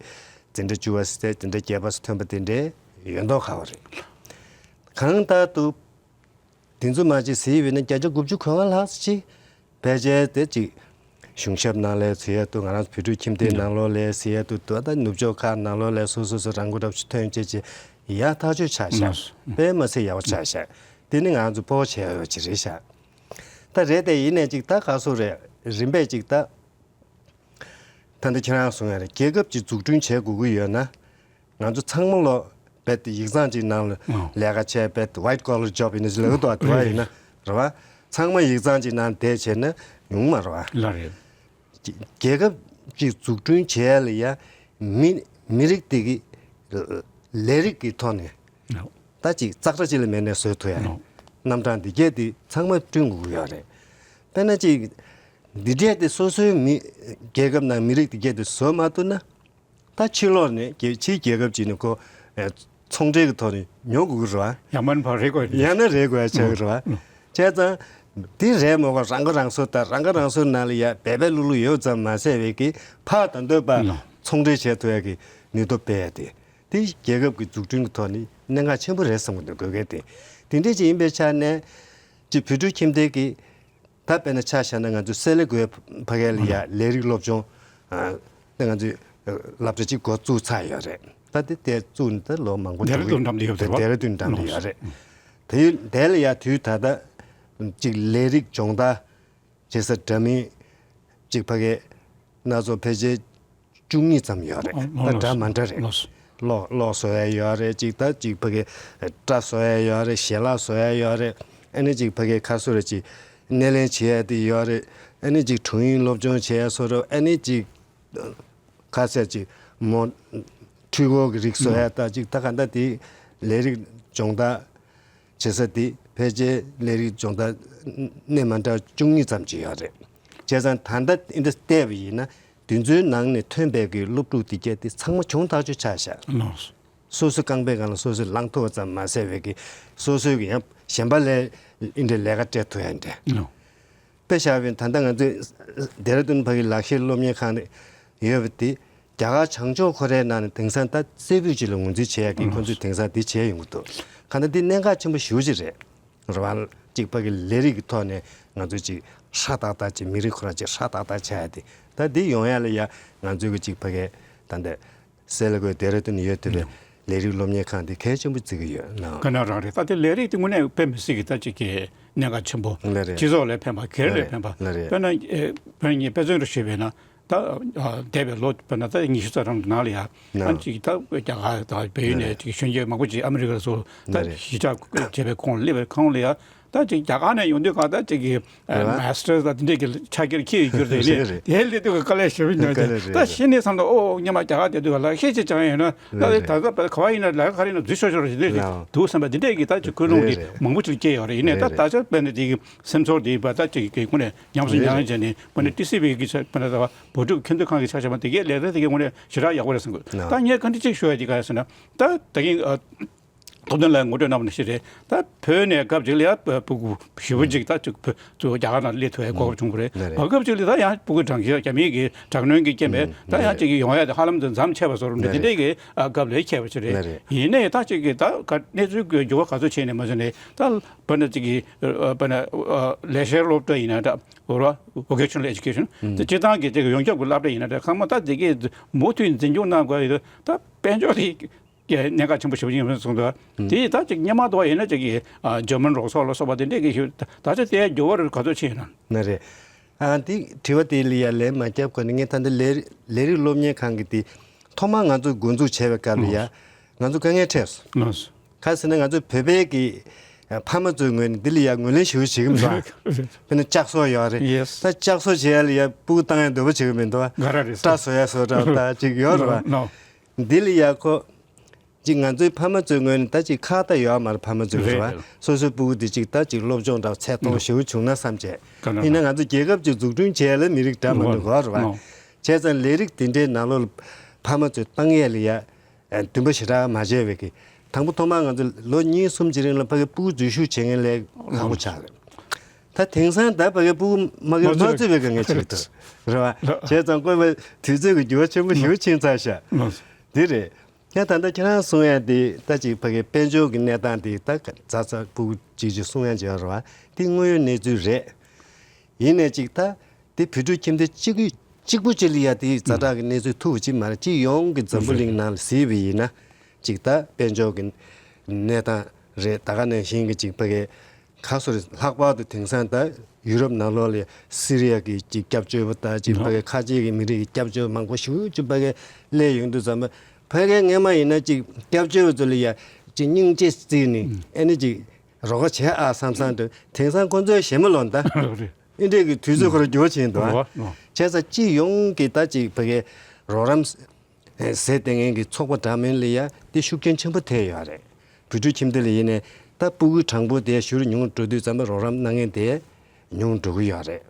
འཛིན་གྲྭ་བཅུ་པ་ཟེར་འཛིན་གྲྭ་བརྒྱད་པ་ཟེར་ཐོན་པ་དེ་འདྲའི་ཡོད་མདོག་ཁ་པོ་རེད། གང་ལྟར་དུ་དེ་ཚོ་མ་ཅིག་གཟིགས་ཡོད་ན་བརྒྱ་ཆ་དགུ་བཅུ་གོ་ལྔ་ལྷག་ཅིག་ཕལ་ཆེར་དེ་ཅིག་གཞུང་ཞབས་ནང་ལས་ཟེར་ཡ་འདུག་ང་རང་ཚོ་བོད་ཕྲུག་ཁྱིམ་སྡེའི་ནང་ལོགས་ལས་ཟེར་ཡ་འདུག་ད་ནུབ་ཕྱོགས་ཁག་ནང་ལོགས་ལས་སོ་སོ་སོ་རང་མགོ་རབ་ཅིག་ཐོན་བྱས་ཅིག་ཡ་ཐག་ཆོད་ཆགས་ཤག་དཔེ་མ་སྲིད་ཡག་པོ་ཆགས་ཤག་དེ་ནི་ང་ཚོ་སྤོ་བོ་བྱས་ཡོད་ཅིག་རེད་ཤག་ད་རེད་དེ་ཡིན་ནས་ཅིག་ད་ག་སོ་རེད། རིམ་པས་ཅིག་ད། ད་ལྟ་ཁྱེད་རང་གསུང་ཡ་རེད། རྒྱལ་ཁབ་ཅིག་འཛུགས་སྐྲུན་བྱེད་དགོས་ཀྱི་ཡོད་ན། ང་ཚོ་ཚང་མ་ལོ་བེད་ཡིག་ཚང་ཅིག་ནང་ལ་ཨང་། ལས་ཀ་བྱས་བེད་white collar job ཡིན་ན་ལབ་འདུག་དེ་བ་ཡིན་ན་རེད་བ། ཚང་མ་ཡིག་ཚང་ཅིག་ནང་བསྡད་བྱས་ན་ཉུང་མ་རེད་བ། ལ་རེད། རྒྱལ་ཁབ་ཅིག་འཛུགས་སྐྲུན་བྱེད་ཡ་ལ་ཡ་མི་མི་རིགས་དེ་གི་ལས་རིགས་ཀྱི་ཐོག་ནས་ཨང་། ད་ཅིག་ཙག་སྒྲ་ཅིག་ལས་མེད་ནས་བཟོས་ཐུབ་ཡ་ནོ། རྣམ་གྲངས་འདི་གས་དེ་ཚང་མ་བསྐྲུན་དགོས་ཀྱི་ཡོད་རེད། དཔེར་ན་ཅིག་འདི་འདྲས་དེ་སོ་སོའི་མི་རྒྱལ་ཁབ་ནང་མི་རིགས་འདི་གས་དེ་བཟོ་མ་ཐུབ་ན། ད་ཕྱི་ལོགས་ནས་རྒྱལ་ཕྱིའི་རྒྱལ་ཁབ་ཅིག་ནས་ཁོ་ཨེ་ཚོང་འབྲེལ་གྱི་ཐོག་ནས་ཉོ་དགོས་ཀྱི་རེད་བ། ཡང་མིན་ཕར་རེད་དགོས་རེད། ཡང་ན་རེད་དགོས་ཡ་ཆགས་ཀྱི་རེད་བ། བྱས་ཙང་འདི་རེད་མོ་ག་རང་ཁ་རང་གསོ་དང་རང་ཁ་རང་གསོའི་ནང་ལ་ཡ་སྦས་སྦས་ལུག་ལུག་ཡོད་ཙམ་མ་ཟད་པའི་གི་ཕར་ད་འདོད་པ་ལོ། ཚོང་འབྲེལ་བྱེད་ཐུབ་ཡ་གི་ནུས་སྟོབས་སྤེལ་ཡ་དེ། དེ་རྒྱལ་ཁབ་ཀྱི་འཛུགས་སྐྲུན་གྱི་ཐོག་ནས་གནད་འགག་ཆེན་པོ་རེད་བསམ་གྱི་འདུག་དགོས་གལ་ཏེ། དེ་འདྲས་ཅིག་ཡིན་པའི་ཆ་ནས་ཅིག་བོད་ཕྲུག་ཁྱིམ་སྡེ་གི་ད་དཔེར་ན་ཆ་བཞག་ན་ང་ཚོ་སེ་ལ་ཀོའི་ཕ་གི་ལ་ཡ་ལས་རིགས་སློབ་སྦྱོང་ཨ་ད་ང་ཚོའི་སློབ་གྲྭ་གཅིག་འགོ་བཙུགས་ཚར་ཡོད་རེད། ད་དེ་དེ་བཙུགས་ནས་ད་ལོ་མང་པོ་འདུག་ཌེ་ར་ཌུན་འགྲམ་དུ་ཡོད་རེད་བ། ཌེ་ར་ཌུན་འགྲམ་དུ་ཡོད་རེད། དེ་དེ་ལ་ཡ་དུས་ད་ལྟ་ཅིག་ལས་རིགས་སྦྱོང་བརྡར་བྱེད་ས་འདྲ་མིན་ཅིག་ཕ་གི་སྣ་ཚོགས་ཕལ་ཆེར་བཅུ་གཉིས་ཙམ་ཡོད་རེད། ཨོ་ད་འདྲ་མ་འདྲ་རེད། ལོས། གློག་གློག་བཟོ་ཡ་ཡོད་རེད། ཅིག་ད་ཅིག་ཕ་གི་སྐྲ་བཟོ་ཡ་ཡོད་རེད། ཞལ་ལག་བཟོ་ཡ་ཡོད་རེད། ཨ་ནི་ཅིག་ཕ་གི་ཁ་སོ་རེ་ཅིག་སྣེ་ལེན་བྱེད་ཡ་དེ་ཡོད་རེད། ཨ་ནི་ཅིག་དྲུང་ཡིག་སློབ་སྦྱོང་བྱེད་ཡ་སོ་རེ། ཨ་ནི་ཅིག་ཁ་ཤས་ཅིག་མོ་འཕྲུལ་འཁོར་གྱི་རིགས་བཟོ་ཡ་ད་ཅིག་ད་ག་ད་དེ་ལས་རིགས་སྦྱོང་བརྡར་བྱེད་ས་དེ་ཕལ་ཆེར་ལས་རིགས་སྦྱོང་བརྡར་སྣེ་མ་འདྲ་བཅུ་གཉིས་ཙམ་ཅིག་ཡོད་རེད། བྱས་ཙང་ད་ལྟ་འདི་འདྲ་བལྟས་པ་ཡིན་ན་དེ་ཚོའི་ནང་ནས་ཐོན་པའི་གི་སློབ་ཕྲུག་དེ་གྱད་དེ་ཚང་མ་གྱོང་ཐག་ཆོད་ཆགས་ཤག་ལགས། སོ་སོའི་རྐང་པའི་སྒང་ལ་སོ་སོས་ལངས་ཐུབ་པ་ཙམ་མ་ཟད་པའི་གི་སོ་སོའི་གི་ཡང་གཞན་པ་ལས་འདི་འདྲའི་ལས་ཀ་སྤྲད་ཐུབ་ཡ་འདྲ། ལགས། དཔེ་བཞག་པ་ཡིན་ད་ལྟ་ང་ཚོས་ལྡེ་ར་ལྡུན་ཕ་གི་ལག་ཤེས་སློབ་གཉེར་ཁང་ཡོད་པ་དེ་རྒྱ་གར་བྱང་ཕྱོགས་ཁོ་རའི་ནང་ནས་དེང་སང་ད་རྩེ་ཕུད་ཅིག་ལ་ངོས་འཛིན་བྱེད་ཡག་གི་ཁོ་ཚོས་དེང་སང་འདི་བྱས་ཡོང་གི་འདུག་གང་ལྟར་འདི་གནད་འགག་ཆེན་པོ་ཞེ་པོ་ཅིག་རེད། རེད་བ། གཅིག་ཕ་གི་ལས་རིགས་ཀྱི་ཐོག་ནས་ང་ཚོས་ཅིག་ཧྲ་ཏག་ཏག་ཅིག་མི་རིགས་ཁོ་རང་ཅིག་ཧྲ་ཏག་ཏག་ཆགས་ཡ་དེ་ད་འདི་ཡོང་ཡ་ལ་ཡ་ང་ཚོའི་གི་གཅིག་ཕ་གི་ད་འདི། སེ་ལ་ཀོའི་ལྡེ་ར་ལྡུན་ཡོད་དེ་བས་ལས་རིགས་སློབ་གཉེར་ཁང་འདི་གལ་ཆེན་པོ་བརྩི་གི་ཡོད་ན། ག་ན་རང་རེད། ད་དེ་ལས་རིགས་དེ་དངོས་གནས་དཔེ་མི་སྲིད་ཀྱི་ད་ཅིག་གི་གནད་འགག་ཆེན་པོ། ལ་རེད། སྤྱི་ཚོགས་ལ་ཕན་པ་སྒེར་ལ་ཕན་པ། ལ་རེད། དཔེར་ན་ཨེ་དཔེར་ན་ངས་དཔེ་མཚོན་དུ་ཞུས་པས་ན་ད་ཨ་འདས་པའི་ལོ་དཔེར་ན་ད་ཉི་ཤུ་ཙམ་རིང་གི་ནང་ལ་ཡ་ན། ཨ་ཅིག་ད་རྒྱ་གར་དང་བལ་ཡུལ་ལ་ནས་རེད། ཅིག་གཞོན་སྐྱེས་མང་པོ་ཅིག་ཨ་མི་རི་ཀ་ལ་སོགས་ད་ལ་རེད། གཞིས་ཆགས་བྱས་པའི་ཁོངས་ལ་སླེབས་པའི་ཁོངས་ལ་ཡ་ ད་ཅིག་རྒྱ་གར་ནས་ཡོང་དུས་གང་ལྟར་ཅིག་གི་རེད་བ། མ་སི་ཊར་དང་དེ་འདྲས་ཀྱི་ཕྱག་འཁྱེར་འཁྱེར་ཡོད་རྒྱུ་རེད། རེད་ནས་རེད། དེ་སླེབས་དུས་ཀྱི་དཀའ་ལས་ཞེ་པོ་ཉོས་དཀའ་ཏེ། ལས་རེད། ད་རེད། ཤི་ནས་བསམ་དུས་ཨོ་སྔོན་མ་རྒྱ་གར་བསྡད་དུས་ག་ལ་ཤེས་ཅིག་ཅང་ཡོད་ན། ད་རེད་རེད། ད་ལྟ་བར་ག་བ་ཡིན་ན་ལས་ཀ་ག་རེ་ཡིན་ན་འཛུལ་ཤོག་ཤོག་རེད་ཅེས་ལབ་འདུག་བསམ་པ་དེ་འདྲས་ཀྱི་ད་ཅིག་ཀུན་སློང་རེད་དེ་རེད། མང་པོ་ཅིག་སྐྱེས་ཡོད་རེད། ཡིན་ནའི་རེད་ད་རེད། ད་ཆ་དཔེར་ན་དེ་གི་སེམས་ཚོར་དེ་བ་ད་ཅིག་གི་ཁོ་ནས་ཉམས་སུ་རེད་མྱངས་རེད། བྱས་ནས་དཔེར་ན་ཊི་སི་ཝི་གི་ཆ་དཔེར་ན་ད་བ་འབོར་འདྲུད་ཁྱིམ་སྡེ་ཁང་གི་ཆ་བཞག་པ་དེ་གའི་ལས་ཀ་དེ་གའི་ངོས་ནས་ཞེ་དྲག་ཡག་པོ་རེད་བསམ་གི། ན། ད་ངས་བཀའ་འདྲི་གཅིག་ཞུ་ཡ་དེ་ག་རེ་ཟེར་ན། ད་ད་གིན་ཨ། ཐུབ་བསྟན་ལགས་ངོ་སྤྲོད་གནང་བ་ནང་བཞིན་རེད། ད་བོད་ནས་སྐབས་གཅིག་ལ་ཡ་ཕྲུ་གུ་བཞི་པོ་གཅིག་ད་ཅིག་བོད་ཚུར་རྒྱ་གར་ནང་སླེབས་ཐུབ་ཡ་གོ་སྐབས་བྱུང་བ་རེད། ད་རེད། བར་སྐབས་གཅིག་ལ་ད་ཡང་ཕྲུ་གུ་དྲག་སྐྱེད་རྒྱ་མིའི་གི་དྲག་གནོན་གྱི་རྐྱེན་པས་ད་ཡང་ཅིག་ཡོང་ཡ་དེ་ཧ་ལམ་དུ་མཚམས་ཆད་པ་བཟོ་འདྲ་དེ་འདྲའི་གི་སྐབས་ལ་ཁྱད་པར་ཅིག་རེད། ཡིན་ནའི་ད་ཅིག་གི་ད་ག་གནས་ཚུལ་གྱི་འགྱུར་བ་ག་ཚོད་ཕྱིན་ནས་མ་ཟིན་ནས་ད་བར་ན་ཅིག་གི་བར་ན་ལས་བྱེད་སློབ་གྲྭ་ཡིན་ན་འདྲ་བོ་ར་Vocational Education དེ་སྤྱི་བཏང་གི་ཅིག་ཡོངས་ཁྱབ་ཀྱི་སློབ་གྲྭ་ཡིན་ན་འདྲ་ཁང་མ་ད་དེ་གི་མུ་མཐུད་འཛིན་སྐྱོང་གནང་དགོས་ཡོད། ད་དཔལ་འབྱོར་དེ། གནད་འགག་ཆེན་པོ་ཞེ་པོ་ཅིག་ཡིན་པ་སོང་ཙང་། དེ་ཡིས་ད་ཅིག་སྔོན་མ་དུ་བ་ཡིན་ན་ཅིག་གི་ཇར་མན་རོགས་ཚོགས་ལ་སོགས་པ་དེ་འདྲས་ཀྱི་ཞུ་ད་ཆ་དེ་འགྱུར་བ་རུ་ག་ཚོད་ཕྱིན་ཡོད་ན། ན་རེད། ཨ་འདི་དྲི་བ་དེ་ལ་ཡ་ལན་མ་བརྒྱབ་གོང་ནས་ངས་ད་འདི་ལས་ལས་རིགས་སློབ་གཉེར་ཁང་གི་དེ་ཐོག་མར་ང་ཚོ་འགོ་འཛུགས་བྱས་པའི་སྐབས་ལ་ཡ་ང་ཚོ་དཀའ་ངལ་འཕྲད་སོང་། ག་ཟེར་ན་ང་ཚོ་བོད་པའི་གི་ཕ་མ་ཚོའི་ངོས་ནས་འདི་ལ་ཡ་ངོས་ལེན་ཞེ་པོ་བྱེད་ཀྱི་མི་འདུག་དཔེར་ན་ལྕགས་སོགས་ཡོད་རེད། ད་ལྕགས་སོགས་བྱེད་ཡ་ལ་ཡ་སྤུ་གུ་བཏང་ཡ་འདོད་པ་བྱེད་ཀྱི་མི་འདུག་ག་ར་རེད། སྐྲ་བཟོ་ཡ་བཟོ་འདྲ་ད་ཅིག་ཡོད་རེད་བ། འདི་ལ་ཡ་ཁོ། ཅིག་ང་ཚོའི་ཕ་མ་ཚོའི་ངོས་ནས་ད་ཅིག་ཁག་ད་ཡོད་མ་རེད། ཕ་མ་ཚོའི་རེད་བ། རེད། སོ་སོའི་སྤུ་གུ་དེ་ཅིག་ད་ཅིག་སློབ་སྦྱོང་འདྲ་ཚད་མཐོ་ཞེ་པོ་བྱུང་ན་བསམ་བྱས། ག་ན་ཡིན་ན་ང་ཚོ་རྒྱལ་ཁབ་ཅིག་འཛུགས་སྐྲུན་བྱས་ལ་མི་རིགས་འདྲ་མ་འདུག་གོ་རེད་བ། བྱས་ཙང་ལས་རིགས་དེ་འདྲའི་ནང་ལོགས་ལ་ཕ་མ་ཚོས་བཏང་ཡས་ལ་ཡ་འདུན་པ་ཞེ་དྲག་མ་བྱས་པའི་གི། དང་པོ་ཐོག་མར་ང་ཚོ་ལོ་གཉིས་གསུམ་གྱི་རིང་ལ་ཕ་གི་སྤུ་གུ་འཛུལ་ཞུགས་བྱེད་མཁན་ལས་ཁག་པོ་ཆགས་རེད། ད་དེང་སང་ད་ཕ་གི་སྤུ་གུ་མ་གི་མ་མ་བཙུགས་པའི་དཀའ་ངལ་ཅིག་འདུག་རེད་བ། བྱས་ཙང་བཀོད་པ་དུས་ཚོད་ཀྱི་འགྱུར་བ་ཆེན་པོ་ཞེ་པོ་ཕྱིན་ཚར་ཤག་འདི་རེད། ཡང་ད་ལྟ་ཁྱེད་རང་གསུང་ཡ་དེ་ད་ཅིག་ཕ་གི་དཔལ་འབྱོར་གྱི་གནས་སྟངས་དེ་ད་ཛ་ཛ་སྤུ་གུ་གཅིག་གཅིག་གསུང་ཡ་བྱེད་ཡ་རེད་བ། དེ་དངོས་ཡོད་གནས་ཚུལ་རེད། ཡིན་ནའི་ཅིག་ད་དེ་བོད་ཕྲུག་ཁྱིམ་སྡེ་གཅིག་གི་གཅིག་པུ་གཅིག་ལ་ཡ་དེ་ཛ་དྲག་གི་གནས་ཚུལ་ཐུག་པ་ཅིག་མ་རེད། སྤྱི་ཡོངས་ཀྱི་འཛམ་བུ་གླིང་ནང་ལ་གཟིགས་པ་ཡིན་ན་ཅིག་ད་དཔལ་འབྱོར་གྱི་གནས་སྟངས་རེད། ད་ག་ནང་བཞིན་གྱི་ཅིག་ཕ་གི་ཁ་སོ་རེ་ལྷག་པར་དུ་དེང་སང་ད་ཡུ་རོབ་ནང་ལོགས་ལ་སི་རི་ཡ་གི་ཅིག་སྐྱབས་བཅོལ་བ་དང་ཅིག་ཕ་གི་ཁ་ཆེ་གི་མི་རིགས་ཀྱི་སྐྱབས་བཅོལ་བ་མང་པོ་ཞེ་པོ་ཅིག་ཕ་གི་སླེབས་ཡོང་དུས་ཙམ་པ་ཕ་གི་སྔོན་མ་ཡིན་ན་ཅིག་སྐྱབས་བཅོལ་བ་ཚོ་ལ་ཡ་ཅིག་སྙིང་རྗེ་བརྩིས་ནས་ཨེ་ནི་ཅིག་རོགས་པ་བྱེད་ཨ་བསམ་བསམ་དུ་དེང་སང་ཁོ་ཚོའི་ཞེ་མ་ལོན་ད། རེད། ཨེ་འདྲས་ཀྱི་དུས་ཚོད་ཁོ་ར་འགྱུར་བ་ཕྱིན་འདུག་ཨ། བྱས་ཙང་སྤྱི་ཡོངས་ཀྱི་ད་ཅིག་ཕ་གི་རོགས་རམ་ཟེར་བསྡད་མཁན་གྱི་ཚོགས་པ་འདྲ་མིན་ལ་ཡ་དེ་ཤུགས་རྐྱེན་ཆེན་པོ་ཐེབས་ཡོད་རེད། བོད་ཕྲུག་ཁྱིམ་སྡེ་ལ་ཡིན་ནའི་ད་སྤུ་གུའི་གྲངས་འབོར་དེ་ཞུ་རུ་ཉུང་འགྲོ་དུས་ཙམ་པ་རོགས་རམ་གནང་མཁན་དེ་ཉུང་འགྲོ་གི་ཡོད་རེད།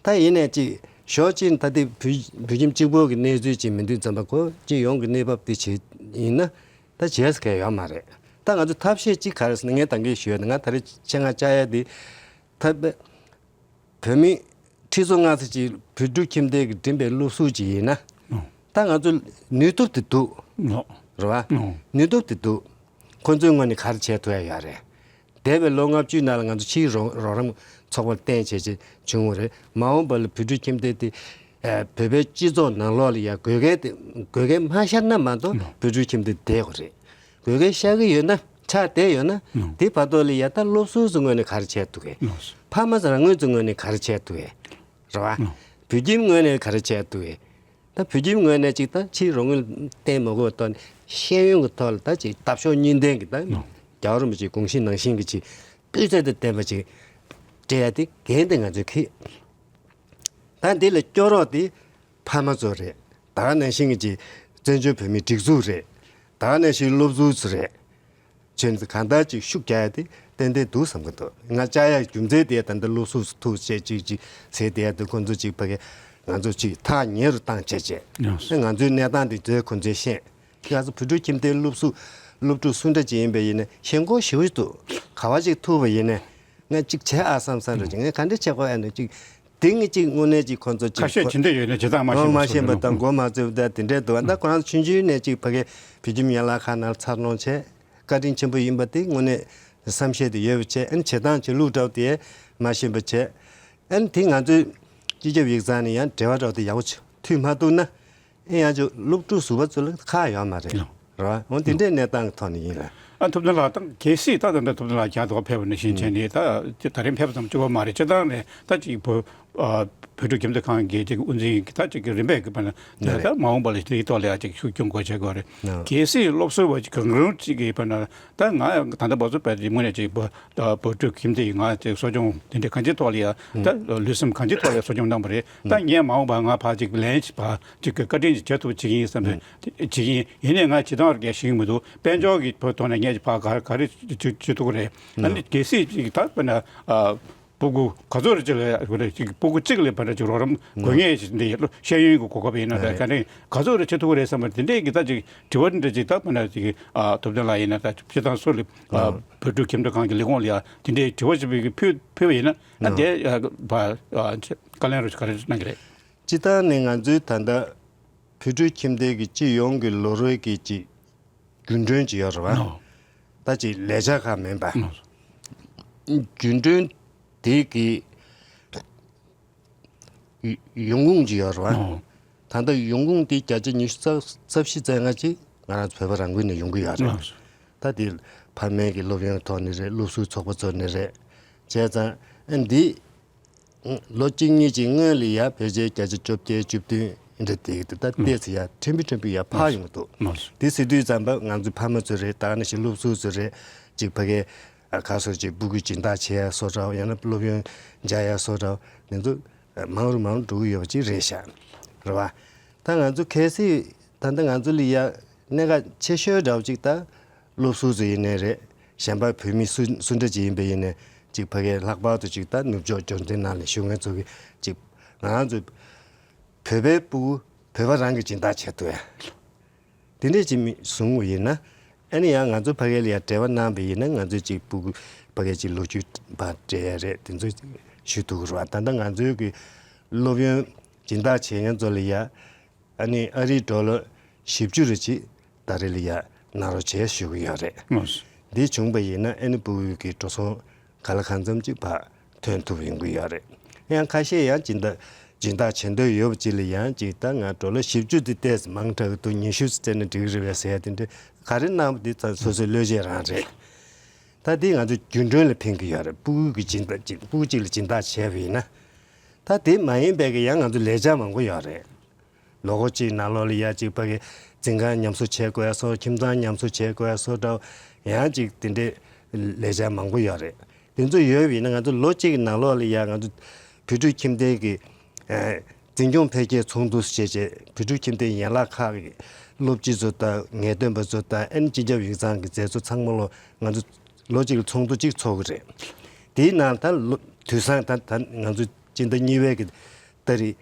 ད་ཡིན་ནའི་ཅིག་ཞོགས་ཅིག་ད་དེ་བོད་བོད་ཁྱིམ་གཅིག་པོ་གི་གནས་ཚུལ་ཅིག་མིན་དུས་ཙམ་པ་ཁོ་སྤྱི་ཡོངས་ཀྱི་གནས་བབ་དེ་བྱེད་ཡིན་ན་ད་བྱས་ས་གང་ཡོད་མ་རེད། ད་ང་ཚོ་ཐབས་ཤེས་ཅིག་ག་རེ་ཟེར་ན་ངས་ད་གིན་ཞུས་ཡོད་ན་ང་ད་རེས་ཆེད་མངགས་བཅར་ཡ་དེ་ད་བོད་མི་ཁྲི་ཚོ་ལྔ་ཙམ་ཅིག་བོད་ཕྲུག་ཁྱིམ་སྡེ་གི་འགྲིམ་པའི་སློབ་ཟུར་ཅིག་ཡིན་ན། ཨོ། ད་ང་ཚོ་ནུས་སྟོབས་དེ་འདུག་ཨོ། རེད་བ། ཨོ། ནུས་སྟོབས་དེ་འདུག་ཁོ་ཚོའི་ངོས་ནས་ག་རེ་བྱས་ཐུབ་ཡ་ཡོད་རེད། འདས་པའི་ལོ་ལྔ་བཅུའི་ནང་ལ་ང་ཚོ་ཕྱིའི་རོགས་རོགས་རམ་ཚོགས་པར་བརྟེན་བྱས་བྱས་བྱུང་བ་རེད། མ་འོངས་པ་ལ་བོད་ཕྲུག་ཁྱིམ་སྡེ་དེ་ཨ་བོད་པའི་སྤྱི་ཚོགས་ནང་ལོགས་ལ་ཡ་དགོས་གལ་དེ་དགོས་གལ་མ་ཤར་ན་མ་གཏོགས་ཨོ། བོད་ཕྲུག་ཁྱིམ་སྡེ་བསྡད་དགོས་རེད། དགོས་གལ་ཤར་གི་ཡོད་ན་ཆགས་བསྡད་ཡོད་ན་ཨོ། དེ་བར་དོ་ལ་ཡ་ད་སློབ་ཟུར་ཚོའི་ངོས་ནས་ག་རེ་བྱས་ཐུབ་གས། ཨོ། ཕ་མ་ཚོ་རང་ངོས་ཚོའི་ངོས་ནས་ག་རེ་བྱས་ཐུབ་གས། རེད་བ། ཨོ། བོད་ཁྱིམ་ངོས་ནས་ག་རེ་བྱས་ཐུབ་གས། ད་བོད་ཁྱིམ་ངོས་ནས་ཅིག་ད་ཕྱིའི་རོགས་དངུལ་བརྟེན་མ་དགོས་པ་ཐོག་ནས་ཤེས་ཡོན་གྱི་ཐོག་ལ་ད་ཅིག་འདབ་གཤོག་གཉིས་ལྡན་གྱི་ད་ཨོ། རྒྱལ་བ་རིན་པོ་ཆེའི་དགོངས་གཞི་ནང་བཞིན་གྱི་ཅིག་སྤུས་ཚད་དང་ལྡན་པ་ཅིག་སྤྲད་ཡ་དེ་འགན་དེ་ང་ཚོས་འཁྱེར། ད་འདི་ལ་སྐྱོ་རོགས་དེ་ཕ་མ་ཚོ་རེད། ད་ག་ནང་བཞིན་གྱི་བཙན་བྱོལ་བོད་མིའི་སྒྲིག་འཛུགས་རེད། ད་ག་ནང་བཞིན་སློབ་ཟུར་ཚོ་རེད། བྱས་ནས་གང་ལྟར་ཅིག་ཤུགས་རྒྱག་ཡ་དེ་ཏན་ཏན་འདུག་བསམ་གྱི་འདུག་ང་བཅར་ཡ་རྒྱུ་མཚན་དེ་ད་ལྟ་སློབ་ཟུར་ཚོ་ཐུག་བྱས་ཅིག་ཅིག་ཟེར་བསྡད་ཡ་དེ་ཁོང་ཚོ་ཅིག་ཕ་གི་ང་ཚོ་ཅིག་ཐག་ཉེ་རུ་བཏང་བྱས་བྱས་ང་ཚོའི་གནས་སྟངས་དེ་ཚོས་ཁོང་ཚོས་ཤེས། ང་ཚོ་བོད་ཕྲུག་ཁྱིམ་སྡེའི་སློབ་ཟུར་སློབ་ཕྲུག་སུ་འདྲ་ཅིག་ཡིན་པ་ཡིན་ན་ཞེན་ཁོག་ཞེ་པོ་ཅིག་འདུག་ག་བ་ཅིག་ཐུག་པ་ཡིན་ན་ང་ཅིག་བྱས་ཨ་བསམ་བསམ་འདྲ་ཅིག་ངས་ག་འདྲ་བྱེད་དགོས་ཨ་ནི་ཅིག་དེ་ངས་ཅིག་དངོས་གནས་ཅིག་ཁོང་ཚོ་ཅིག་ཁ་ཤས་ཇི་འདྲ་ཡོད་ན་ཇི་ལྟར་མ་ཤེས་པ་མ་ཤེས་པ་དང་མགོ་མ་ཚོས་པ་དང་དེ་འདྲས་འདུག་ད་ཁོ་རང་ཆུང་ཆུང་ནས་ཅིག་ཕ་གི་བོད་ཁྱིམ་ཡན་ལག་ཁག་ནང་འཚར་ལོངས་བྱས་བཀའ་དྲིན་ཆེན་པོ་ཡིན་པ་དེ་དངོས་གནས་བསམ་ཤེས་དེ་ཡོད་པ་བྱས་ཨ་ནི་བྱེད་སྟངས་ཀྱི་ལུགས་འདྲ་བོ་དེ་མ་ཤེས་པ་བྱས་ཨ་ནི་དེ་ང་ཚོས་སྤྱི་ཁྱབ་ཡིག་ཚང་ནས་ཡང་འབྲེལ་བ་འདྲ་བོ་དེ་ཡག་པོ་མཐུད་མ་ཐུབ་ན། ཨེ་ཡང་ཅིག་སློབ་ཕྲུག་ཟུར་པ་ཚོ་ལ་ཁག་ཡོད་མ་རེད། རེད་བ། འོ་དེ་འདྲའི་གནས་སྟངས་ཀྱི་ཐོག་ནས་ཡིན་ལ། ཨ་ཐུབ་བསྟན་ལགས་ད་གལ་སྲིད་ད་ད་ད་ཐུབ་བསྟན་ལགས་རྒྱ་དོ་ཕེབས་པ་ནང་བཞིན་བྱས་ནས་ད་ད་རིང་ཕེབས་པ་ཙམ་གཅིག་པོ་མ་རེད། སྤྱིར་བཏང་ནས་ད་ཅིག་བོད་ ཨ། བོད་ཕྲུག་ཁྱིམ་སྡེ་ཁང་གི་ཅིག་དབུ་འཛིན་གྱི་ད་ཅིག་གི་རིམ་པས་ཀྱི་བར་ན་ད་ལྟ་མ་འོངས་པ་ལ་དེའི་ཐོག་ལ་ཡང་ཅིག་ཤུགས་སྐྱོན་དགོས་བྱེད་དགོས་རེད། གལ་སྲིད་སློབ་གསོ་བ་ཅིག་གང་རུང་ཅིག་གི་བར་ན་ད་ང་ད་ལྟ་བར་དུ་བས་དེ་དངོས་གནས་ཅིག་བོད་ཕྲུག་ཁྱིམ་སྡེ་ཡི་ང་ཅིག་གསོ་སྐྱོང་དེ་འདྲའི་གང་ཅིའི་ཐོག་ལ་ཡང་ད་ལུས་སེམས་གང་ཅིའི་ཐོག་ལ་གསོ་སྐྱོང་གནང་བ་རེད། ད་ངས་མ་འོངས་པ་ང་ཕར་ཅིག་ལན་ཅིག་ཕར་ཅིག་གི་བཀའ་དྲིན་ཅིག་བྱེད་ཐུབ་བྱེད་ཀྱི་ཡིན་བསམ་པའི་བྱེད་ཀྱི་ཡིན། ཡིན་ནའི་ང་བྱེད་སྟངས་རྒྱ་ཞིག་མི་འདུག་དཔལ་འབྱོར་གྱི་ཐོག་ནས་ངས་ཕར་ག་རེ་ག་རེ་བྱེད་ཐུབ་ཀྱི་རེད། ཨ་ནི་གལ་སྲིད་ཅིག་ད་དཔེར་ན། ཨ། སྤུ་གུ་ག་ཚོད་རེ་ཅིག་ལ་ཡོད་རེད། ཅིག་སྤུ་གུ་གཅིག་ལ་བར་ཅིག་རོགས་རམ་དགོས་ངེས་ཅིག་འདི་ཤེས་ཡོན་གྱི་གོ་སྐབས་ཡིན་ན་ད་ག་ནས་ག་ཚོད་རེ་བྱེད་ཐུབ་ཀྱི་རེད་བསམ་པ་དེ་འདྲས་ཀྱི་ད་ཅིག་དྲི་བ་འདྲ་ཅིག་ད་དཔེར་ན་ཅིག་ཨ། ཐུབ་བསྟན་ལགས་ཡིན་ན་ད་སྤྱིར་བཏང་སུ་ལ་ཨ། བོད་ཕྲུག་ཁྱིམ་སྡེ་ཁང་གི་ལས་ཁུངས་ལ་ཡ་དེ་འདྲས་དྲི་བ་ཞིག་ཕུལ་ཕུལ་བ་ཡིན་ན་ཨ། དེ་ཨ། བཀའ་ལན་རོགས་ག་རེ་གནང་གི་རེད། སྤྱིར་བཏང་ནས་ང་ཚོའི་ད་ལྟ་བོད་ཕྲུག་ཁྱིམ་སྡེ་གི་སྤྱི་ཡོངས་ཀྱི་ལོ་རེ་གི་ཅིག་རྒྱུན་གྲོན་ཅིག་ཡོད་རེད་བ། ད་ཅིག་ལས་འཆར་ཁག་མིན་པ། རྒྱུན་གྲོན་དེ་གི་ཡོང་ཁུངས་ཅིག་ཡོད་རེད་བ། ད་ལྟ་ཡོང་ཁུངས་དེ་བརྒྱ་ཆ་ཉི་ཤུ་རྩ་བཞི་རྩ་ལྔ་ཅིག་ང་རང་ཚོ་བོད་པ་རང་འགུལ་ནས་ཡོང་གི་ཡོད་རེད། ད་དེ་ཕ་མའི་གི་སློབ་ཡོན་ཐོག་ནས་རེད། སློབ་ཟུར་ཚོགས་པ་ཚོ་ནས་རེད། བྱས་ཙང་ཨ་འདི། ལོ་གཅིག་གཉིས་ཀྱི་སྔོན་ལ་ཡ་ཕལ་ཆེར་བརྒྱ་ཆ་བཅོ་བརྒྱད་བཅུ་བདུན་འདྲ་དེ་གི་ད་ལྟ་ཏོག་ཙམ་ཡ་ཕྲན་བུ་ཕྲན་བུ་ཡ་འཕར་ཡོང་གི་འདུག་དེ་ཟེར་དུས་ཙམ་པ་ང་ཚོའི་ཕ་མ་ཚོ་རེད། ད་ནི་ཞིག་སློབ་ཟུར་ཚོ་རེད། ཅིག་ཕ་གའི་ག་སོ་ཅིག་སྤུ་གུ་སྦྱིན་བདག་བྱེད་ཡ་སོགས་འདྲ་བ། ཡང་ན་སློབ་ཡོན་འཇལ་ཡ་སོགས་འདྲ་བ། དེ་ཚོ་མང་རུ་མང་རུ་འགྲོ་གི་ཡོད་པ་ཅིག་རེད་ཤག་རེད་བ། ད་ང་ཚོ་གལ་སྲིད་ད་ལྟ་ང་ཚོ་ལ་ཡ་གནད་འགག་ཆེ་ཤོས་འདྲ་བ་ཅིག་ད། སློབ་ཟུར་ཚོ་ཡིན་ནའི་རེད། གཞན་པ་བོད་མི་སུ་སུ་འདྲ་ཅིག་ཡིན་པ་ཡིན་ནའི་ཅིག་ཕ་གིའི་ལྷག་པར་དུ་ཅིག་ད་ནུབ་ཕྱོགས་འབྱོར་ལྡན་ནང་ལ་བཞུགས་མཁན་ཚོ་གི་ཅིག་ང་རང་ཚོ་བོད་པའི་སྤུ་གུ་བོད་པ་རང་གི་སྦྱིན་བདག་བྱེད་ཐུབ་ཡ། དེ་འདྲས་ཅིག་མི་བཟུང་བ་ཡིན་ན། ཨ་ནི་ཡང་ང་ཚོ་ཕ་གི་ལ་ཡང་འབྲེལ་བ་གནང་བ་ཡིན་ན་ང་ཚོས་ཅིག་སྤུ་གུ་ཕ་གི་ཅིག་ལོ་རྒྱུས་པ་སྤྲད་ཡ་རེད། དེ་ཚོ་ཞུ་ཐུབ་ཀྱི་རེད་བ། ད་ལྟ་ང་ཚོའི་གི་སློབ་ཡོན་སྦྱིན་བདག་བྱེད་མཁན་ཚོ་ལ་ཡ། ཨ་ནི་ཨ་རིའི་ཌོ་ལར་བཞི་བཅུ་རེ་གཅིག་ད་རེས་ལ་ཡ་གནང་རོགས་བྱས་ཞུ་གི་ཡོད་རེད། ལགས་སོ། འདི་བྱུང་པ་ཡིན་ན་ཨ་ནི་སྤུ་གུ་གི་འགྲོ་སོང་ག་ལ་གང་འཚམ་ཅིག་ཕར་ཐོན་ཐུབ་ཡོང་གི་ཡོད་རེད། ཡང་ཁ་ཤས་ཡང་སྦྱིན་བདག་སྦྱིན་བདག་བྱེད་འདོད་ཡོད་པ་ཅིག་ལ་ཡང་ཅིག་ད་ང་ཌོ་ལར་བཞི་བཅུ་འདི་ཏོག་ཙམ་མང་དྲགས་འདུག་ཉི་ཤུ་བཙལ་ན་འགྲིག་གི་རེད་པས་ཟེར་ཡ་དེ་འདྲ་ག་རེ་གནང་བ་འདི་ད་སོ་སོའི་བློས་བྱས་རང་རེད། ད་འདི་ང་ཚོ་རྒྱུན་གྲོན་ལ་ཕན་གི་ཡོད་རེད། སྤུ་གུ་གི་སྦྱིན་བདག་ཅིག་སྤུ་གུ་གཅིག་ལ་སྦྱིན་བདག་བྱས་པ་ཡིན་ན། ད་དེ་མ་ཡིན་པའི་གི་ཡང་ང་ཚོ་ལས་འཆར་མང་པོ་ཡོད་རེད། ལོ་འཁོར་གཅིག་ནང་ལོགས་ལ་ཡ་གཅིག་ཕ་གི་འཛིན་ཁང་ཉམས་གསོ་བྱེད་དགོས་ཡ་སོགས། ཁྱིམ་ཚང་ཉམས་གསོ་བྱེད་དགོས་ཡ་སོགས་འདྲ་ཡང་གཅིག་དེ་འདྲའི་ལས་འཆར་མང་པོ་ཡོད་རེད། དེ་ཚོ་ཡོད་པ་ཡིན་ན་ང་ཚོ་ལོ་གཅིག་གི་ནང་ལོགས་ལ་ཡ་ང་ཚོ་བོད་ཕྲུག་ཁྱིམ་སྡེ་གི་ཨ་འཛིན་སྐྱོང་འཕེལ་རྒྱས་ཚོགས་འདུ་ཞེས་བྱས་བོད་ཕྲུག་ཁྱིམ་སྡེའི་ཡན་ལག་ཁག་གི་སློབ་སྤྱི་ཚོ་དང་ངེས་སྟོན་པ་ཚོ་དང་ཨ་ནི་སྤྱི་ཁྱབ་ཡིག་ཚང་གི་མཛད་གཙོ་ཚང་མ་ལོ་ང་ཚོ་ལོ་གཅིག་ལ་ཚོགས་འདུ་གཅིག་ཚོགས་ཀྱི་རེད། དེའི་ནང་ད་ལོ་དུས་སང་ད་ད་ང་ཚོ་སྤྱི་ཟླ་གཉིས་པའི་གི་ཏ་རིག་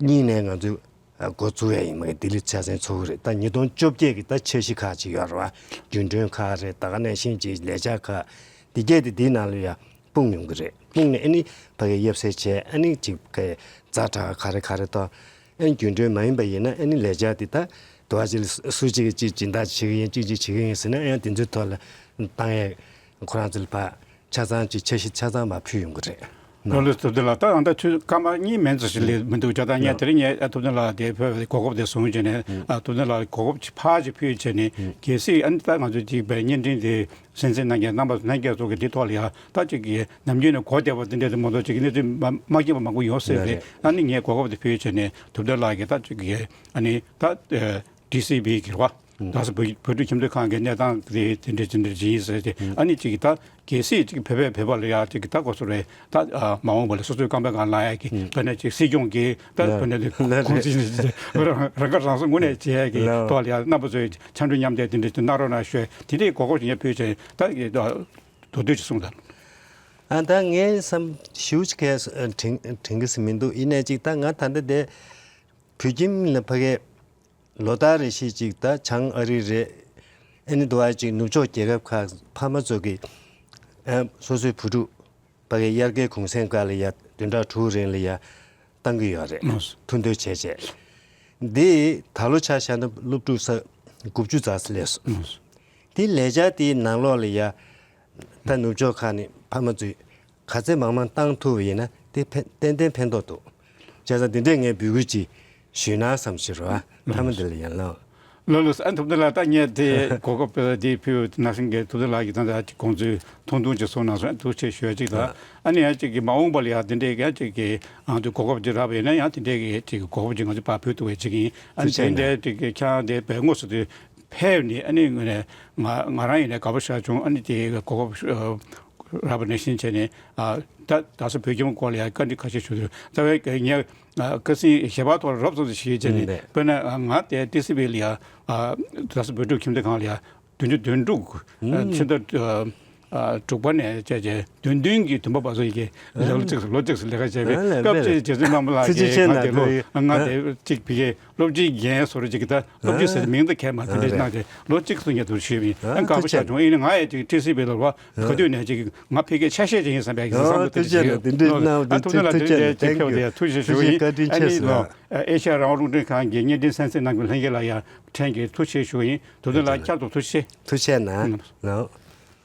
གཉིས་ནས་ང་ཚོས་འགོ་བཙུགས་ཡ་ཡིན་མ་གི་ལྡི་ལི་ཆ་ཚང་ཚོགས་ཀྱི་རེད། ད་ཉིས་སྟོང་བཅོ་བརྒྱད་ཀྱི་ད་འཆར་གཞི་ཁག་ཅིག་ཡོད་རེད་བ། རྒྱུན་གྲོན་ཁག་རེད། ད་ག་ནང་བཞིན་ཅིག་ལས་འཆར་ཁག་འདི་གས་དེ་འདིའི་ནང་ལ་ཡ་སྤུངས་ཡོང་གི་རེད། སྤུངས་ནས་ཨ་ནི་ཕ་གི་དབྱེ་གསེས་བྱས་ཨ་ནི་ཅིག་གི་ཛ་དྲག་ག་རེ་ག་རེ་དང་། ཨ་ནི་རྒྱུན་གྲོན་མ་ཡིན་པ་ཡིན་ན་ཨ་ནི་ལས་འཆར་འདི་ད་དུ་བ་ཅིག་ལ་སུ་གཅིག་གིས་གཅིག་སྦྱིན་བདག་བྱེད་ཀྱི་ཡིན། གཅིག་གཅིག་བྱེད་ཀྱི་ཡིན་ཟེར་ན་ཨ་ཡང་དེ་ཚོའི་ཐོག་ལ་བཏང་ཡས་ཁོ་རང་ཚོ་ལ་ཕར་ཆ་ཚང་གཅིག་འཆར་གཞི་ཆ་ཚང་མར་ཕུལ་ཡོང་གི་རེད། ལགས་ལགས། ཐུབ་བསྟན་ལགས། ད་ཨ་ད་ཚོད་སྐར་མ་གཉིས་མན་ཙམ་ཞིག་ལས་མི་འདུག་ད་ངས་དེ་རིང་ངས་ཨ་ཐུབ་བསྟན་ལགས་དེ་ཕེབས་པའི་གོ་སྐབས་དེ་བཟུང་བྱས་ནས་ཨ་ཐུབ་བསྟན་ལགས་གོ་སྐབས་ཅིག་ཕར་ཅིག་ཕུལ་བྱས་ནས་གལ་སྲིད་ཨ་ནི་ད་ང་ཚོ་ཅིག་བའི་བརྙན་འཕྲིན་དེ་གསན་གཟིགས་གནང་མཁན་རྣམ་པ་ལྷན་རྒྱས་ཚོ་གི་འདི་ཐོག་ལ་ཡ་ད་ཅིག་གི་ནམ་རྒྱུན་ནས་གོ་བདེ་བ་འདི་འདྲ་དེ་མ་གཏོགས་ཅིག་གི་གནས་ཚུལ་མ་མ་སྐྱེས་པ་མང་པོ་ཡོད་སྲིད་པས། ཨ་ནི་ངས་གོ་སྐབས་དེ་ཕུལ་བྱས་ནས་ཐུབ་བསྟན་ལགས་ཀྱིས་ད་ཅིག་གི་ཨ་ནི་ད་ཨ་ཌི་སི་བི་གི་རེད་བ། ད་སོ་བོད་བོད་ཕྲུག་ཁྱིམ་སྡེ་ཁང་གི་གནས་སྟངས་དེ་དེ་འདྲ་དེ་འདྲ་ཅིག་ཡིན་ཟེར་ཏེ། ཨ་ནི་ཅིག་གི་ད་གལ་སྲིད་ཅིག་བོད་པས་བོད་པ་ལ་ཡ་ཅིག་གི་ད་གོ་སོ་རེད། ད་ཨ་མ་འོངས་པ་ལ་སོ་སོའི་རྐང་པའི་སྒང་ལངས་ཡ་གི་ད་ནས་ཅིག་སྲིད་སྐྱོང་གི་ད་ལགས། བོད་ནས་ལགས་ཁོང་ཚོས་རང་ཁ་རང་གསོ་དངོས་གནས་བྱེད་ཡ་གི་ལགས། ཐོག་ལ་ཡ་རྣམ་པ་ཚོས་ཕྱར་གྲུ་མཉམ་འདེགས་དེ་འདྲ་ཅིག་གནང་རོགས་གནང་ཞུ། དེ་འདྲའི་གོ་སྐབས་ཅིག་ངས་ཕུལ་བྱས་ད་གི་ད་མདོར་བསྡུས་ཅིག་གསུངས་དང་། ཨ་ད་ངའི་བསམ་ཞེ་པོ་ཅིག་གས་དྲན་དྲན་གི་སི་མི་འདུག་ཡིན་ནའི་ཅིག་ད་ང་ད་ལྟ་དེ་བོད་ཁྱིམ་ལ་ཕ་གི་ལོ་ལྟར་རེ་བཞིན་ཅིག་ད་བྱང་ཨ་རི་རེད། ཨ་ནི་དུ་བ་ཅིག་ནུབ་ཕྱོགས་རྒྱལ་ཁབ་ཁག་ཕ་མ་ཚོ་གི་ཨ་སོ་སོའི་བུ་ཕྲུག་ཕ་གི་དབྱར་ཁའི་གུང་སེང་སྐབས་ལ་ཡ་བདུན་ཕྲག་དྲུག་རིང་ལ་ཡ་བཏང་གི་ཡོད་རེད། ལགས་སོ། ཐུགས་འདོད་བྱས་བྱས། འདི་ད་ལོ་ཆ་བཞག་ན་སློབ་ཕྲུག་ས་དགུ་བཅུ་ཙམ་སླེབས་སོང་། ལགས་སོ། དེ་ལས་འཆར་དེའི་ནང་ལོགས་ལ་ཡ་ད་ནུབ་ཕྱོགས་ཁག་ནས་ཕ་མ་ཚོས་ག་ཚད་མང་མང་བཏང་ཐུབ་པ་ཡིན་ན་དེ་ཕན་ཏན་ཏན་ཕན་ཐོགས་འདུག་བྱས་ཙང་དེ་འདྲས་ངས་འབོད་སྐུལ་ཅིག་ཞུས་ན་བསམ་ཞིག་རེད་བ། མཐའ་མ་འདི་ལ་ཡང་ལགས། ལགས་ལགས། ཨ་ཐུབ་བསྟན་ལགས། ད་ངས་དེ་གོ་སྐབས་དེ་ཕུལ་ན་སེང་གེ་ཐུབ་བསྟན་ལགས་ཀྱིས་ད་ལྟ་ཅིག་དགོངས་ཚུལ་ཐུང་ཐུང་ཅིག་གསུངས་གནང་སོང་། ཐུགས་རྗེ་ཆེ་ཞུ་ཡ་ཅིག་དང་། ཨ་ནི་ཡང་ཅིག་གི་མ་འོངས་པ་ལ་ཡང་དེ་འདྲའི་ཡང་ཅིག་གི་ཨང་དུ་གོ་སྐབས་ཅིག་རག་པ་ཡིན་ན་ཡང་དེ་འདྲའི་གི་ཅིག་གི་གོ་སྐབས་ཅིག་ང་ཚོ་ཕར་ཕུལ་ཐུབ་པ་ཅིག་ཡིན། ཨ་ནི་ཐུགས་རྗེ་དེ་འདྲའི་ཅིག་གི་ཁྱེད་རང་དེ་བལ་དངོས་སུ་དེ་ཕེབས་ནས། ཨ་ནི་ངས་ང་ང་རང་ཡིན་ནས་དགའ་པོ་ཞེ་དྲག་བྱུང་། ཨ་ནི་དེ་གོ་སྐབས་རག་པ་ནང་བཞིན་བྱས་ནས། ཨ་ད་ད་སོ་བོད་ཁྱིམ་སྐོར་ལ་ཡང་བཀའ་འདྲི་ཁ་ཤས་ཞུ་དུས། རྩ་བའི་ངས་ཨ་ཁ་སང་ཞལ་པར་ཐོག་ལ་རོབ་ཙམ་ཞིག་བྱས་ནས། ཨུམ། དཔེར་ན་ང་དེ་ཊི་སི་ཝི་ལ་ཡ། ཨ་ད་སོ་བོད་ཕྲུག་ཁྱིམ་སྡེ་ཁང་ལ་ཡ། བདུན་ཅུ་དོན་དྲུག་ཨ་ཕྱི་ཟླ་ཨ་དྲུག་པ་ནས་བྱས་བྱས་བདུན་བདུན་གྱི་བདུན་པ་བར་དུ་ཡི་གེ་ལོ་གཅིག་ལོ་གཅིག་ལས་ཀ་བྱས་པས། ཨ་ལས་སྐབས་རེད། དེ་རྗེ་བཙུན་སློབ་མ་ལགས་ཀྱིས་ང་དེ་ལོ་ང་དེ་གཅིག་བི་གེ་སློབ་སྤྱིའི་འགན་བཟོ་འདྲ་ཅིག་གི། ད་སློབ་སྤྱི་ཟེར་མིང་ད་གས་མ་དེ་འདྲ་གནང་སྟེ་ལོ་གཅིག་སུ་ཉེ་དུ་ཞུས་པ་ཡིན། ཨ་དགའ་པོ་ཞེ་དྲག་བྱུང་། ཡིན་ནའི་ང་ཡང་ཅིག་ཊི་སི་ཝི་ལ་བ་ག་དུས་ནས་ཅིག་ང་ཕ་གིའི་ཆ་ཤས་ཅིག་ཡིན་བསམ་པའི་བསམ་བློ་དེ་ཅིག་ཡོད། ཨ་ཐུབ་བསྟན་ལགས་དེ་འདྲའི་གནང་བ་དེ་ཐུགས་རྗེ་ཆེ། བསྟོད་པ་དེ་ཐུགས་རྗེ་ཆེ་ཞུ་བ་ཡིན། ཨ་ནི་ལོ་ཨེ་ཤ་ཡ་རང་དབང་རླུང་འཕྲིན་ཁང་གི་བརྙན་འཕྲིན་གསན་གཟིགས་གནང་མཁན་ལྷན་རྒྱས་ལ་ཡང་ཕྲན་གྱིས་ཐུགས་རྗེ་ཆེ་ཞུ་བ་ཡིན། ཐུབ་བསྟན་ལགས་བསྐྱར་དུ་ཐུགས་རྗེ་ཆེ། ཐུགས་རྗེ་གནང་། ཨ།